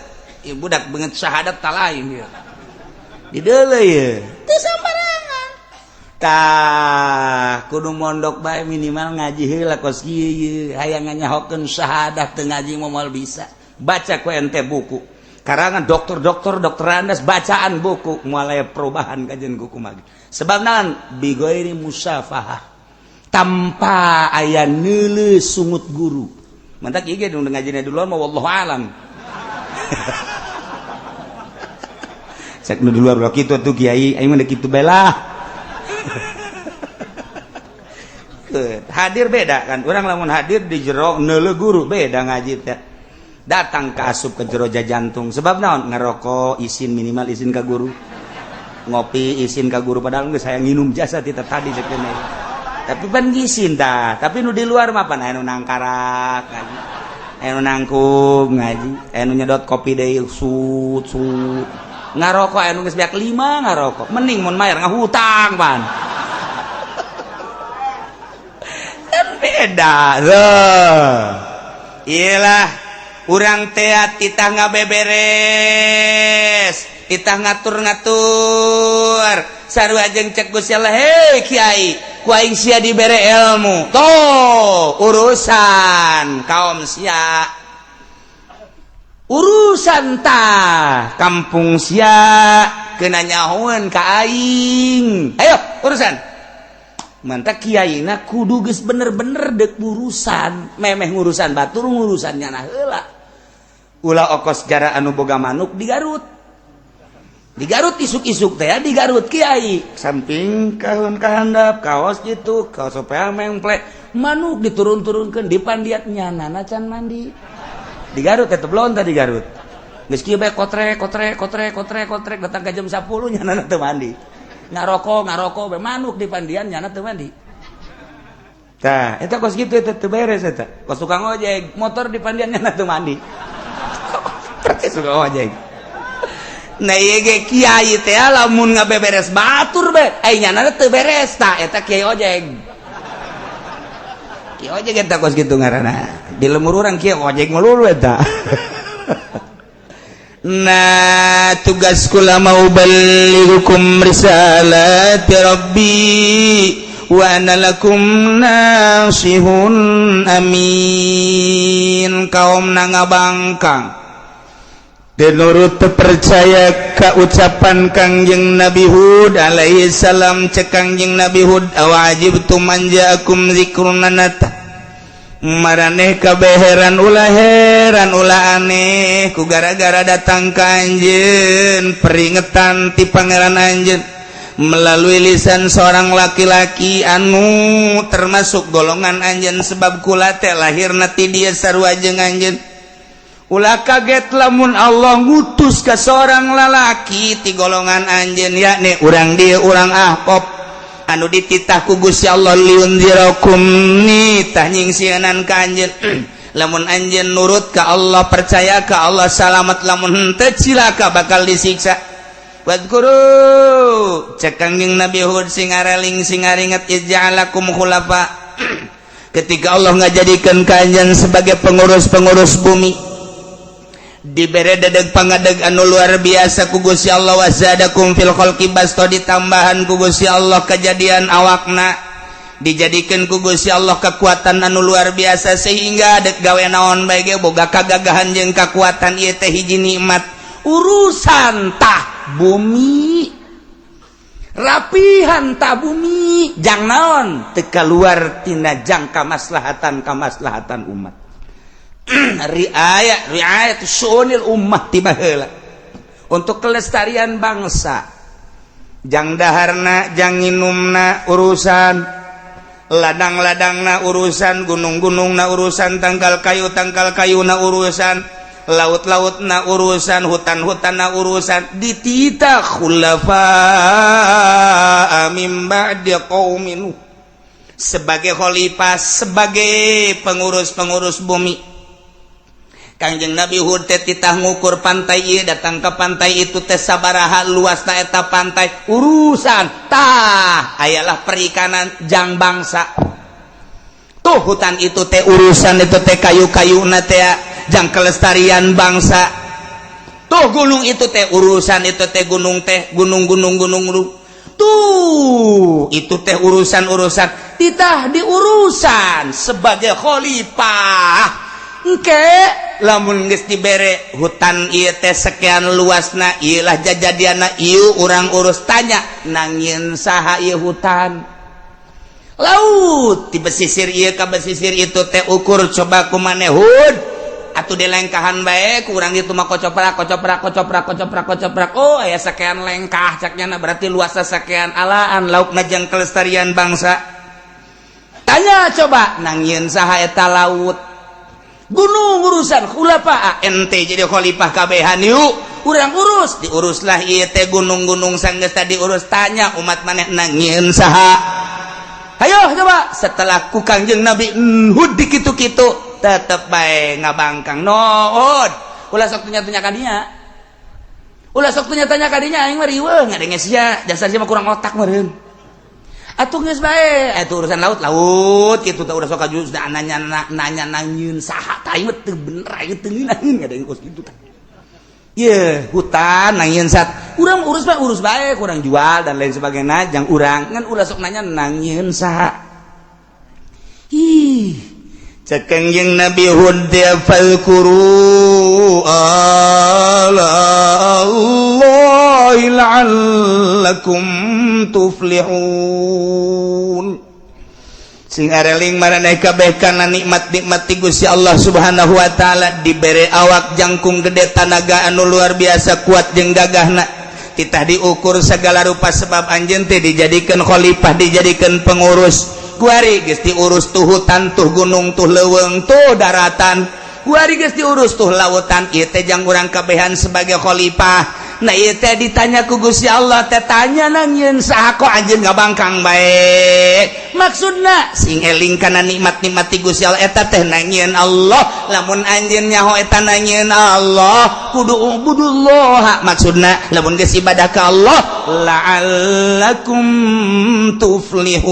ieu budak beungeut syahadat ta lain ieu dideuleuh ieu teu sambarangan. Tah kudu mondok bae minimal ngaji heula kos kieu ieu hayang nganyahokeun syahadah teu ngaji moal bisa. Baca ku ente buku karangan dokter-dokter dokterandes bacaan buku moal aya perubahan kajian kuku mah. Sebab naon bighairi musafahah tanpa aya neuleuh sungut guru. Mantak ieu ge ngajina duluan mah wallahu alam. Cek nu di luar ulah kitu atuh kiai aing mah kitu bae lah. Hadir beda kan orang lamun hadir di jero neuleuh guru beda ngaji teh. Datang ke asup ke jero jantung sebab naon ngerokok izin minimal izin ka guru, ngopi izin ka guru padahal geus hayang nginum jasa ti tadi sakeuna. Tapi pan izin tah, tapi nu di luar mah pan aya nu nangkarak ngaji, aya nu nangkub ngaji, aya nu nyedot kopi deui sut sut. Ngarokok aya nu geus beak 5 ngarokok, mending mun mayar ngahutang pan. Kan beda loh. Iyalah urang teh titah ngabeberes, titah ngatur-ngatur. Sarua jeung cek Gusti Allah, hei kiai, ku aing sia dibere ilmu. Tuh urusan kaum sia. Urusan tah kampung sia kena nyahoeun ka aing. Ayo urusan. Mantap kiaina kudu geus bener-bener dek urusan, memeh ngurusan batur ngurusan nyana heula. Ulah okos jara anu boga manuk di Garut. Di Garut isuk-isuk teh di Garut kiai. Samping kahun kahandap kaos gitu, kaos supaya memplek manuk diturun-turunkeun di pandiat nyanana can mandi. Di Garut teh belon tadi Garut. Geus kieu bae kotrek kotrek kotrek kotrek kotrek datang ka jam 10 nyanana teu mandi. Ngarokok ngarokok bae manuk di pandian nyana teu mandi. Tah eta kos kitu eta teu beres eta. Kos tukang ojek motor di pandian nyana teu mandi. Persis tukang ojek. Nah ieu ge kiai teh lamun ngabeberes batur bae ai nyana teu beres tah eta kiai ojek. Kiai ojek eta kos kitu ngaranna. Di lemur urang kiai ojek melulu eta. Nah tugas kula mau balighukum risalati rabbi wa ana lakum nasihun amin. Kaum nangabangkang denurut percaya ka ucapan Kangjeng Nabi Hud alaihi salam. Cek Kangjeng Nabi Hud awajibtum an ja'akum zikrun nanata maraneh kabeh heran ulah heran ulah aneh ku gara-gara datang ka anjeun peringetan ti pangeran anjeun melalui lisan seorang laki-laki anu termasuk golongan anjeun sebab kula teh lahirna ti dieu sarua jeung anjeun. Ulah kaget lamun Allah ngutus ke seorang lalaki ti golongan anjeun, yakni urang dieu, urang Ahqaf, anu dititah ku Gusti Allah liunzirakum, nitah nyingsieunan ka anjeun. Lamun anjeun nurut ka Allah, percaya ka Allah, salamat. Lamun henteu, cilaka, bakal disiksa. Wadkuru, cek Kangjeng Nabi Hud, sing areling, sing aringet, iz ja'alakum khulafa, ketika Allah ngajadikeun ka anjeun sebagai pengurus-pengurus bumi, dibere dedeg pangadeg anu luar biasa ku Gusti Allah. Wazadakum fil khalqi basta, ditambahan ku Gusti Allah kejadian awakna, dijadikan ku Gusti Allah kekuatan anu luar biasa, sehingga dek gawe naon bae ge boga kagagahan jeung kekuatan. Ieu teh hiji nikmat. Urusan tah bumi, rapihan tah bumi, jang naon, teu keluar tina jangka maslahatan kamaslahatan umat, riayat riayat syu'unil ummah tiba heula untuk kelestarian bangsa, jang daharna, jang nginumna urusan, ladang-ladangna urusan, gunung-gunungna urusan, tangkal kayu tangkal kayuna urusan, laut-lautna urusan, hutan-hutanna urusan. Dititah khulafa min ba'di qaumin, sebagai khalifah, sebagai pengurus-pengurus bumi. Kangjeng Nabi Hud teh titah ngukur pantai ieu, datang ke pantai itu teh sabaraha luasna eta pantai, urusan tah ayalah perikanan jang bangsa. Tuh hutan itu teh urusan, itu teh kayu-kayuna teh jang kelestarian bangsa. Tuh gunung itu teh urusan, itu teh gunung teh gunung-gunung gunung gunung tuh itu teh urusan-urusan, titah diurusan sebagai khalifah. Engke lamun geus dibere hutan ieu teh sekian luasna, ieu lah jajadiana, ieu urang urus, tanya nangieun saha ieu hutan? Laut di pesisir ieu ka pesisir itu teh ukur coba ku maneh, Hud, atuh dilengkahan bae ku urang itu mah, kocoprak kocoprak kocoprak kocoprak kocoprak, oh aya sekian lengkah caknya, berarti luasna sekian. Alaan lauk jang kelestarian bangsa. Tanya coba nangieun saha eta laut, gunung? Urusan khulafa, ente jadi khalifah kabehan, yuk urang urus. Diuruslah ieu teh gunung-gunung. Sanggeus tadi urus, tanya umat maneh nangieun saha? Ayo coba. Setelah ku Kangjeng Nabi Hud dikitu-kitu, tetep bae ngabangkang. No, ulah sok tanya-tanya ka dinya, ulah sok tanya-tanya ka dinya, aing mah riweuh ngadenge sia, dasar sia mah kurang otak meureun. Atuh geus bae atuh urusan laut laut kitu teh, udah sok kaju nanya nanya nangieun saha tah, aing mah teu bener, aing teu ngeunaheun ngadenge kos kitu tah. Ye, hutan nangieun sat, urang urus bae, urus bae, kurang jual dan lain sebagainya jang urang, ngan ulah sok nanya nangieun saha. Ih, cek Kangjeng Nabi Hud dia, fadhkuru ala Allahi la'allakum tuflihun. Sing areling maraneh kabeh kana nikmat-nikmat ti Gusti Allah Subhanahu wa taala. Dibere awak jangkung gede, tanaga anu luar biasa kuat jeung gagahna, titah diukur segala rupa sebab anjeun teh dijadikan khalifah, dijadikan pengurus. Kuari geus diurus tuh hutan, tuh gunung, tuh leuweung, tuh daratan, kuari geus diurus tuh lautan, ieu teh jang urang kabehan sebagai khalifah. Nah, ieu teh ditanya ku Gusti Allah teh, tanya nangieun saha, kok anjeun ngabangkang bae? Maksudna sing eling kana nikmat-nikmat ti Gusti Allah, eta teh nangieun Allah. Lamun anjeun nyaho eta nangieun Allah, kudu ubudullah. Maksudna lamun geus ibadah ka Allah, la'allakum tuflihun,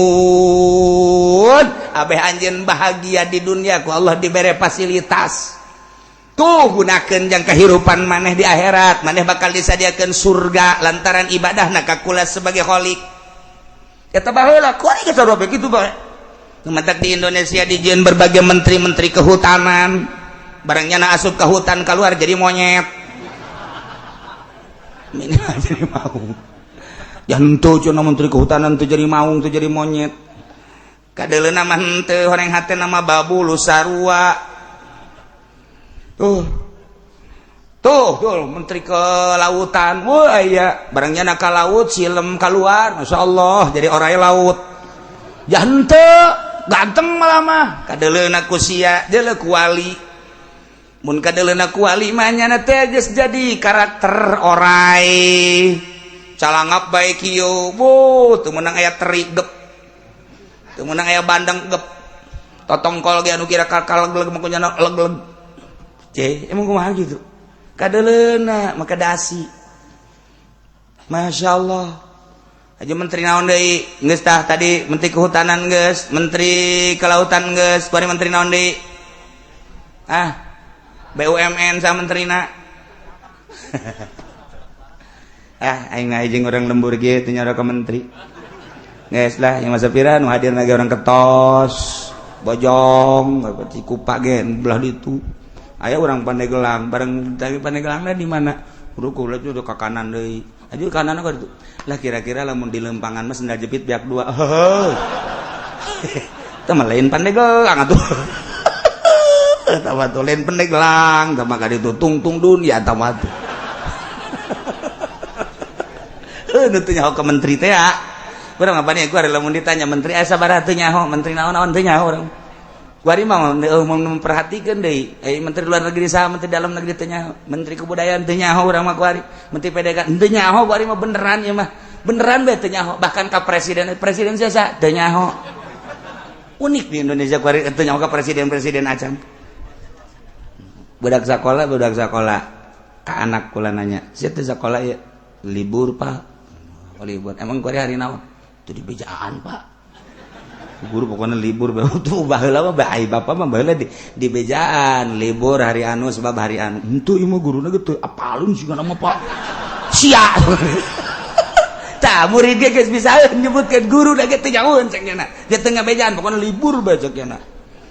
abeh anjeun bahagia di dunia, ku Allah dibere fasilitas tuh, gunakan jang kehidupan maneh di akhirat, maneh bakal disadiakan surga lantaran ibadah na ka kula sebagai kholik. Eta baheula kuari geus sarua kitu bae. Matak di Indonesia dijieun berbagai menteri-menteri kehutanan, barangnya na asup ke hutan, keluar jadi monyet. Minimal jadi maung. Jangan cenah menteri kehutanan tuh jadi maung tuh jadi monyet. Kadeleuna mah henteu, horeng hate nama babu lu sarua. Tuh tuh tuh menteri kelautan, wah iya, barangnya nak ke laut silem keluar, masya Allah, jadi orang laut. Jante ganteng malah mah, kadeleuna ku sia deuleu kuali. Mun kadeuleuna kuali mah nyana teh geus jadi karakter orai. Calangap bae kieu, bu, teu meunang aya teri gep. Teu meunang aya bandeng gep. Totongkol ge anu kira kakal leg mah kunyana leg-leg. Ceh, emang kumaha gitu? Kadeuleuna maka dasi. Masya Allah. Aja menteri naon deui? Geus tah tadi menteri kehutanan geus, menteri kelautan geus, bari menteri naon deui? Ah, BUMN sama menterina. Ah, aing jeung orang lembur kieu teu nyara ka menteri. Geus lah, yang masa pira nu hadir lagi orang Ketos, Bojong, Cikupa ge belah ditu. Aya orang Pandeglang, bareng tadi Pandegelangna di mana? Kudu kula udah ka kanan deui. Aju kanan apa itu? Lah kira-kira lamun di lempangan mah sendal jepit biak dua. Heuh. Teh mah lain Pandeglang atuh. Eta mah tuh lain Pandeglang, tah mah ka ditu tungtung dunia eta mah tuh. Heuh nu teu nyaho ka menteri teh ya. Urang mah bani ku ari lamun ditanya menteri aya sabaraha teu nyaho, menteri naon-naon teu nyaho urang. Kuari mah memperhatikan deui, menteri luar negeri saha, menteri dalam negeri teu nyaho, menteri kebudayaan teu nyaho urang mah kuari, menteri PDK teu nyaho kuari mah beneran ieu mah. Beneran bae teu nyaho, bahkan ka presiden, presiden saha teu nyaho. Unik di Indonesia kuari teu nyaho ka presiden-presiden acan. Budak sakola ka anak kula nanya, "Sia teu sakola ieu?" "Libur, Pak." "Oh, libur. Emang kuari hari naon?" "Teu dibejaan, Pak." Guru pokoknya libur tuh baheula mah bae bapak mah baheula di bejaan libur hari anu sebab hari anu henteu ieu mah guruna ge teu apalun sigana mah Pak sia. Tah murid ge geus bisa nyebutkeun guru da ge teu nyahoeun cek nya dia teu ngabejaan pokoknya libur bae cek nya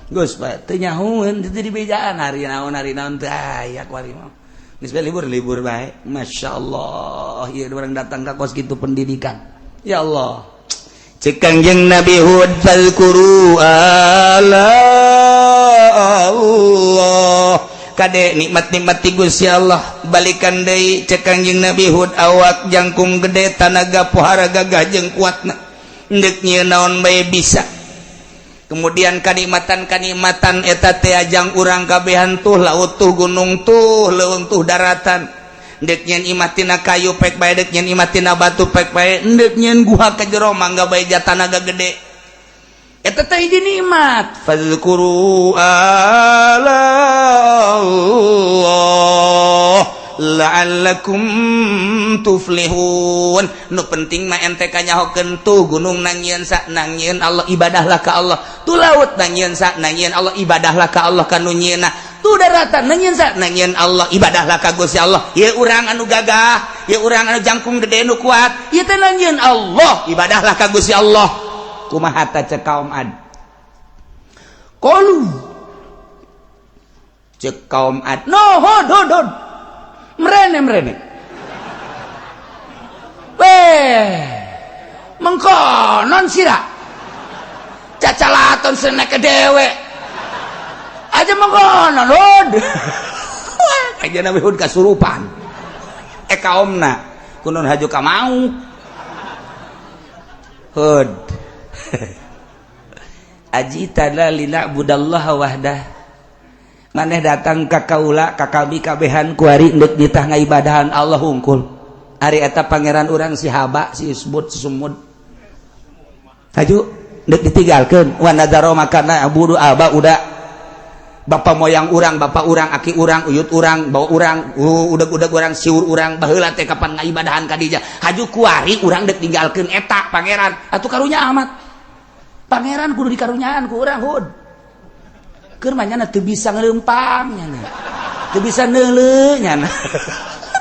geus bae teu nyahoeun teu di bejaan hari naon teu aya kuari mah geus bae libur libur bae. Masyaallah ieu urang datang ka kos kitu pendidikan ya Allah. Cek Kangjeng Nabi Hud fazkuru ala Allah kade nikmat-nikmat ti Gusti Allah balikan deui cek Kangjeng Nabi Hud awak jangkung gede tanaga pohara gagah jeung kuatna deuk nyieun naon bae bisa. Kemudian kanikmatan-kanikmatan eta teh ajang urang kabehan tuh laut tuh gunung tuh leuweung tuh daratan dek nyen imah tina kayu pek bae dek nyen imah tina batu pek bae dek nyen guha ka jero mangga bae jatanaga gede eta teh hiji nikmat fazkuru ala Allah la'allakum tuflihun. Nu penting mah ente kanyahokeun tuh gunung nangieun sa nangieun Allah ibadahlah ka Allah, tuh laut nangieun sa nangieun Allah ibadahlah ka Allah kanu nyieunna, tuh daratan nangieun sa nangieun Allah ibadahlah ka Gusti Allah. Ieu urang anu gagah, ieu urang anu jangkung gede nu kuat, ieu teh nangieun Allah ibadahlah ka Gusti Allah. Kumaha ta cek kaum Ad? Qalu cek kaum Ad no hod hod hod mrene mrene weh mengkonon sira cacalaton senek dewe aja mengkonon hud. Aja Nabi Hud kasurupan kaumna kunun haju ka mau hud. Ajitana lina'budallaha wahdah maneh datang ka kaula ka kami kabehan kuari endek nitah ngaibadahan Allah hungkul. Ari eta pangeran urang si Haba si Isbut si Sumud haju endek ditinggalkeun wa nadaro makana abudu aba udah bapak moyang urang bapak urang aki urang uyut urang bawa urang udeg-udeg urang siur urang baheula teh kapan ngaibadahan ka dija haju kuari urang dek ninggalkeun eta pangeran atuh karunya amat pangeran kudu dikarunyaan ku urang hud keur mah nyana teu bisa ngelempang nyana teu bisa neuleuh nyana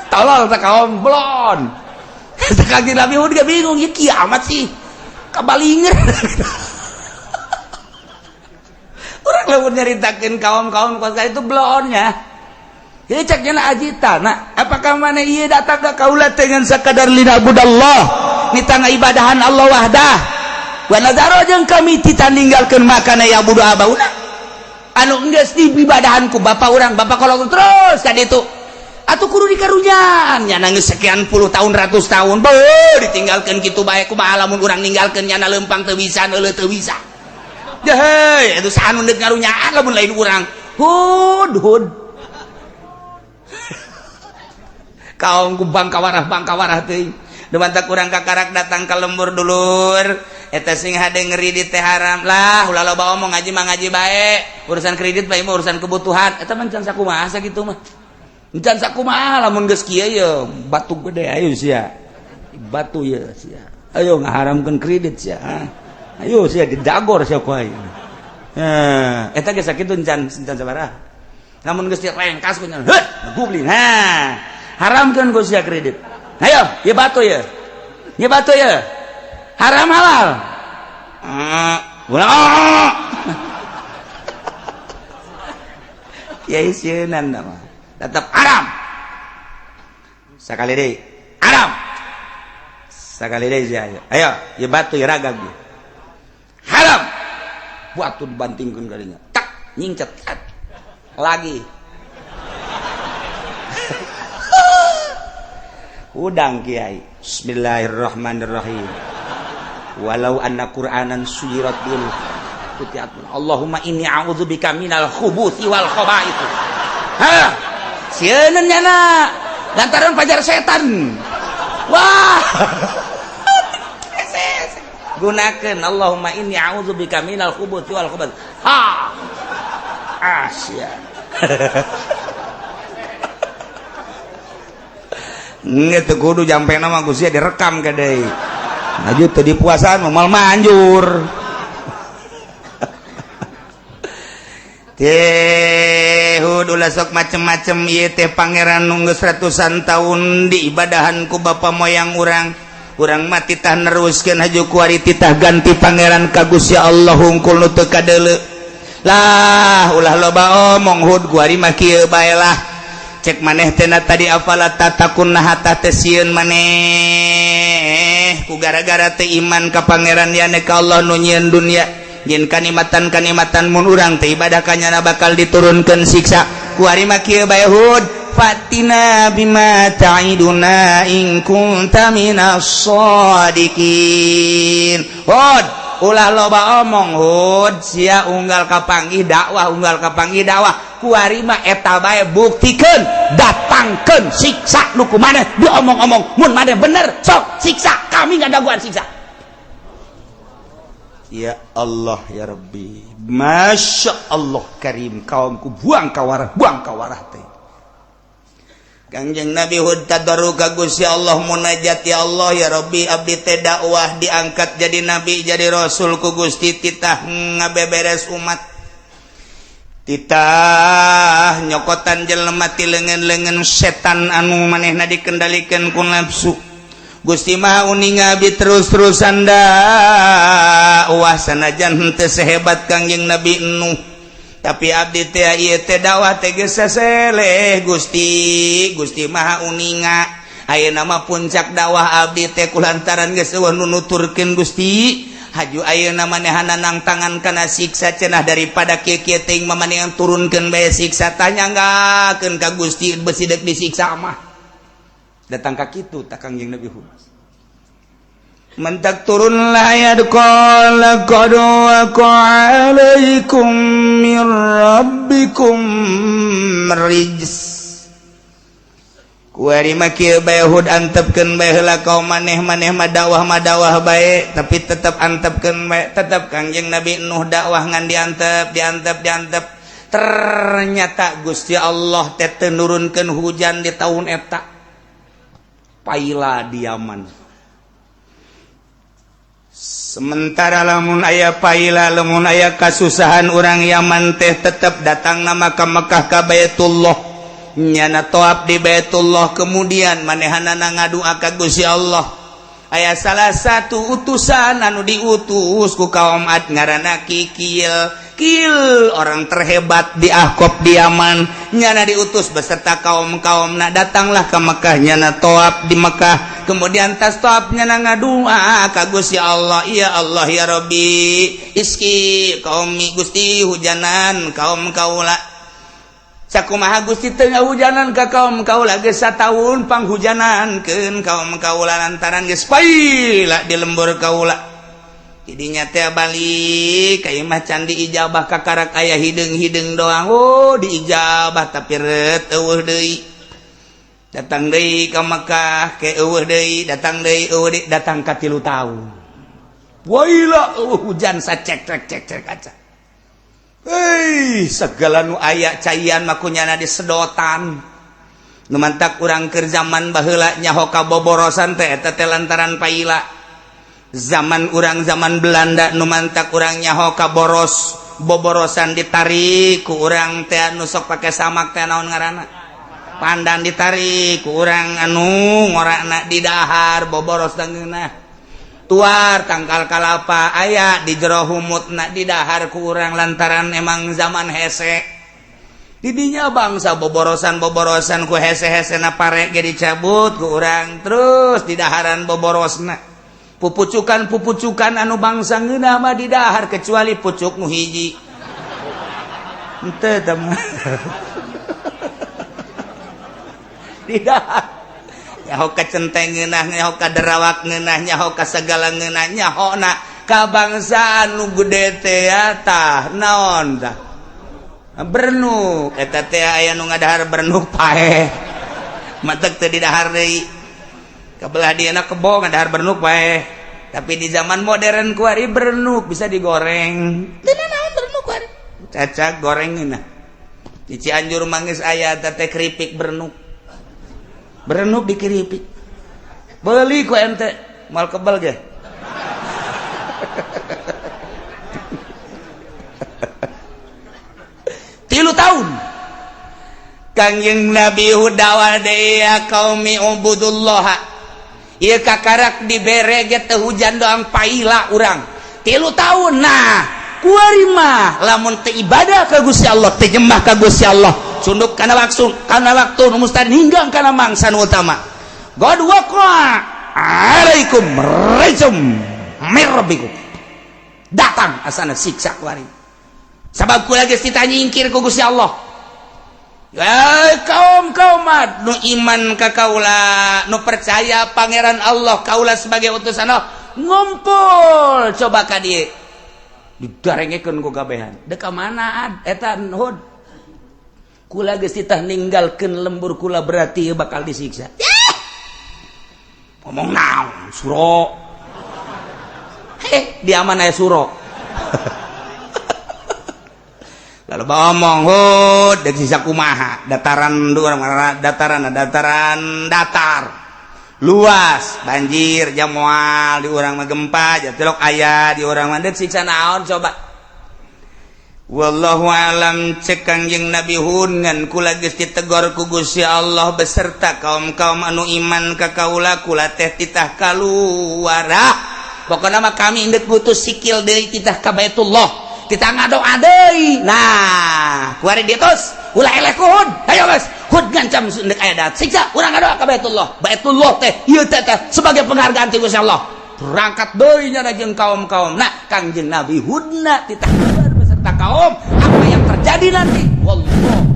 tolol teh kaum blon teh Kanjeng Nabi Hud ge bingung ieu kiamat sih kabalinger. Urang lamun nyaritakeun kaum-kaum kos itu blonnya. Ieu cek nya ajita, nah apakah mana ieu datang ka kaula dengan sakadar linabudallah nita ngaibadahan Allah wahdah wa nadaro jeung kami tita ninggalkeun makana ya budu abauna anu geus diibadahan ku bapak urang bapak kolot terus ka ditu atuh kudu dikarunyaan nya nangis sekian puluh tahun ratus tahun beuh ditinggalkeun kitu bae kumaha lamun urang ninggalkeun nyana lempang teu bisa neuleuh teu bisa. Deh, itu saha nu deuk ngarunyaan lamun lain urang. Hud hud. Kaum ku bangkawarah bangkawarah teuing. Dumantak urang kakarak datang ka lembur dulur. Eta sing hade ngredit teh haram lah, ulah loba omong, ngaji mah ngaji bae. Urusan kredit bae mah urusan kebutuhan. Eta mah can sakumaha sakitu mah. Can sakumaha lamun geus kieu ye batu gede ayo sia. Batu ye sia. Ayo ngaharamkeun kredit sia. Ayo sia didagor sia ku aing. Eta geus sakitu can can sabaraha. Lamun geus direngkas ku nya, heuh, gubling. Ha. Haramkeun ku sia kredit. Ayo, ye batu ye. Ye batu ye. Haram halal. Ulah. Kiai sieunan mah. Tetap haram. Sakali deui. Haram. Sakali deui sia. Ayo, ye batu ye ragag ye. Haram. Batu dibantingkeun kadinya. Tak nyingcet. Lagi. Udang kiai. Bismillahirrahmanirrahim. Walau anna Qur'anan suyirat bil kutiat. Allahumma inni a'udzubika minal khubuthi wal khaba'ith. Ha! Sieun nyana. Lantaran pajar setan. Wah. Gunakeun Allahumma inni a'udzubika minal khubuthi wal khaba'ith. Ha. Asia. Nggak kudu jampe nama Gusti direkam ke deui. Lanjut teu dipuasaan moal manjur. Teh ulah sok macem-macem ieu teh pangeran nu geus ratusan tahun diibadahan ku bapa moyang urang. Urang mah titah neruskeun haju kuari titah ganti pangeran ka Gusti Allah hungkul nu teu kadeuleu. Lah ulah loba omong hud kuari mah kieu bae lah. Cek maneh tena tadi afala tatakun nah teh sieun maneh ku gara-gara teu iman ka pangeran yane ka Allah nu nyieun dunya nyin kanikmatan-kanikmatan mun urang teh ibadah ka nyana bakal diturunkeun siksa ku ari mah kieu bae hud fatina bima ta'iduna in kunta minas shadiqin. Hud ulah loba omong hud sia unggal kapanggih dakwah unggal kapanggih dakwah kuari mah eta bae buktikeun datangkeun siksa nu ku maneh diomong-omong mun maneh bener sok siksa kami ngadaguan siksa. Ya Allah ya Rabbi, Masya Allah Karim, kaumku buang kawarah teh. Kangjeng Nabi Hud tadarru ka Gusti Allah munajat ya Allah ya Rabbi abdi teh dakwah diangkat jadi nabi jadi rasul ku Gusti titah ngabeberes umat titah nyokotan jelema ti leungeun-leungeun setan anu manehna dikendalikan ku nafsu. Gusti Maha uninga abdi terus-terusan dakwah sanajan henteu sehebat Kangjeng Nabi Nuh tapi abdi teh ieu teh dakwah teh geus saseleh Gusti. Gusti Maha uninga ayeuna mah puncak dakwah abdi teh kulantaran geus eueuh nu nuturkeun Gusti haju ayeuna manehana nangtangan kana siksa cenah daripada kieu-kieu teuing mah maneh turunkeun bae siksa tanyanggakeun ka Gusti besi deuk disiksa mah datang ka kitu tak Kangjeng Nabi Hud mentak turunlah ayat qala qad waqa alaikum mir rabbikum rijs. Kuari mah kieu bae Hud antepkeun bae heula kaum maneh-maneh mah dakwah bae tapi tetep antepkeun bae tetep Kangjeng Nabi Nuh dakwah ngan diantep diantep diantep ternyata Gusti Allah teh teu nurunkeun hujan di tahun eta paila diaman. Sementara lamun aya paila lamun aya kasusahan urang Yaman teh tetep datang nama ka Mekah ka Baitullah nyana toab di Baitullah kemudian manehanana ngadua ka Gusti Allah. Aya salah satu utusan anu diutus ku kaum Ad ngaranna Kikil. Kil orang terhebat di Ahqaf di Yaman nyana diutus beserta kaum-kaumna datanglah ke Mekah nyana toab di Mekah kemudian tas toab nyana ngadua ka Gusti Allah ya Allah ya Rabbi iski kaum Gusti hujanan kaum kaula sakumaha Gusti teu ngahujanan ka kaum kaula geus sataun panghujanankeun kaum kaula lantaran geus paila di lembur kaula. Jadinya teh balik ka imah can diijabah kakarak aya hideung-hideung doang. Oh diijabah tapi ret eueuh deui. Datang deui ka Mekah ke eueuh deui, datang deui eueuh deui, datang ka 3 tahun. Waila eueuh hujan sacek cek cek cek kaca. Hei, segala nu aya caian mah kunyana disedotan. Nu mantak urang keur zaman baheula nyaho ka boborosan teh eta teh lantaran paila. Zaman urang zaman Belanda nu mantak urang nyaho ka boros, boborosan ditarik ku urang teh anu sok pake samak teh naon ngaranna? Pandan ditarik ku urang anu ngorakna di dahar boboros dangeunah. Tuar tangkal kalapa aya di jero humutna di dahar ku urang lantaran emang zaman hese. Didinya bangsa boborosan-boborosan ku hese-hesena pare ge dicabut ku urang terus di daharan boborosna. Pupucukan-pupucukan anu bangsa ngeunah mah di dahar kecuali pucuk nu hiji. Henteu tah mah. Di dahar. Nyaho ka centeng ngeunah, nyaho ka derawak ngeunah, nyaho ka segala ngeunah, nyahona ka bangsa anu gede teh tah naon tah. Bernuk eta teh aya nu ngadahar bernuk paeh. Matak teu didahar deui. Kabelah dieuna kebo ngadahar bernuk paeh. Tapi di zaman modern kuari bernuk bisa digoreng. Teu naon bernuk kuari. Cacak goreng ngeunah. Di Cianjur mangis aya teh keripik bernuk. Bernuk dikeripik. Beli ku ente mal kebal ge. Tilu tahun Kangjeng Nabi Hudawa deui ya qaumi ubudullah. Ieu kakarak dibere ge teu hujan doang paila urang. 3 tahun nah kuari mah lamun teu ibadah ka Gusti Allah, teu nyembah ka Gusti Allah, sunduk kana waktu nu mustahil hingga kana mangsa nu utama. God waqa alaikum rajum mir rabbikum. Datang asana siksa kuari. Sabab kula geus ditanyingkir ku Gusti Allah. Ya kaum kaumat nu iman ka kaula, nu percaya pangeran Allah kaula sebagai utusan Allah, ngumpul coba ka dieu. Didarengekeun ku kabehan. Deuk ka mana ad eta Hud? Kula geus titah ninggalkeun lembur kula berarti bakal disiksa. Ngomong naon suro. Heh, di aman aya suro. Lalu ngomong Hud deuk sisa kumaha? Dataran dataran dataran datar. Luas, banjir, jamual di urang mah gempa, jatilok aya di urang mah deuk siksa naon coba. Wallahu alam cek Kangjeng Nabi Hud ngan kula geus ditegor ku Gusti Allah beserta kaum-kaum anu iman ka kaula kula teh titah kaluara. Pokona mah kami indeuk butuh sikil deui titah ka Baitullah. Titah ngadoa deui. Nah, kuari ditus ulah eleh ku Hud. Hayo geus, Hud ngancam deuk aya dat siksa urang ngadoa ka Baitullah. Baitullah teh ieu teh sebagai penghargaan ti Gusti Allah. Berangkat deui nya jeung kaum-kaum. Nah, Kangjeng Nabi Hudna titah kaum apa yang terjadi nanti wallahu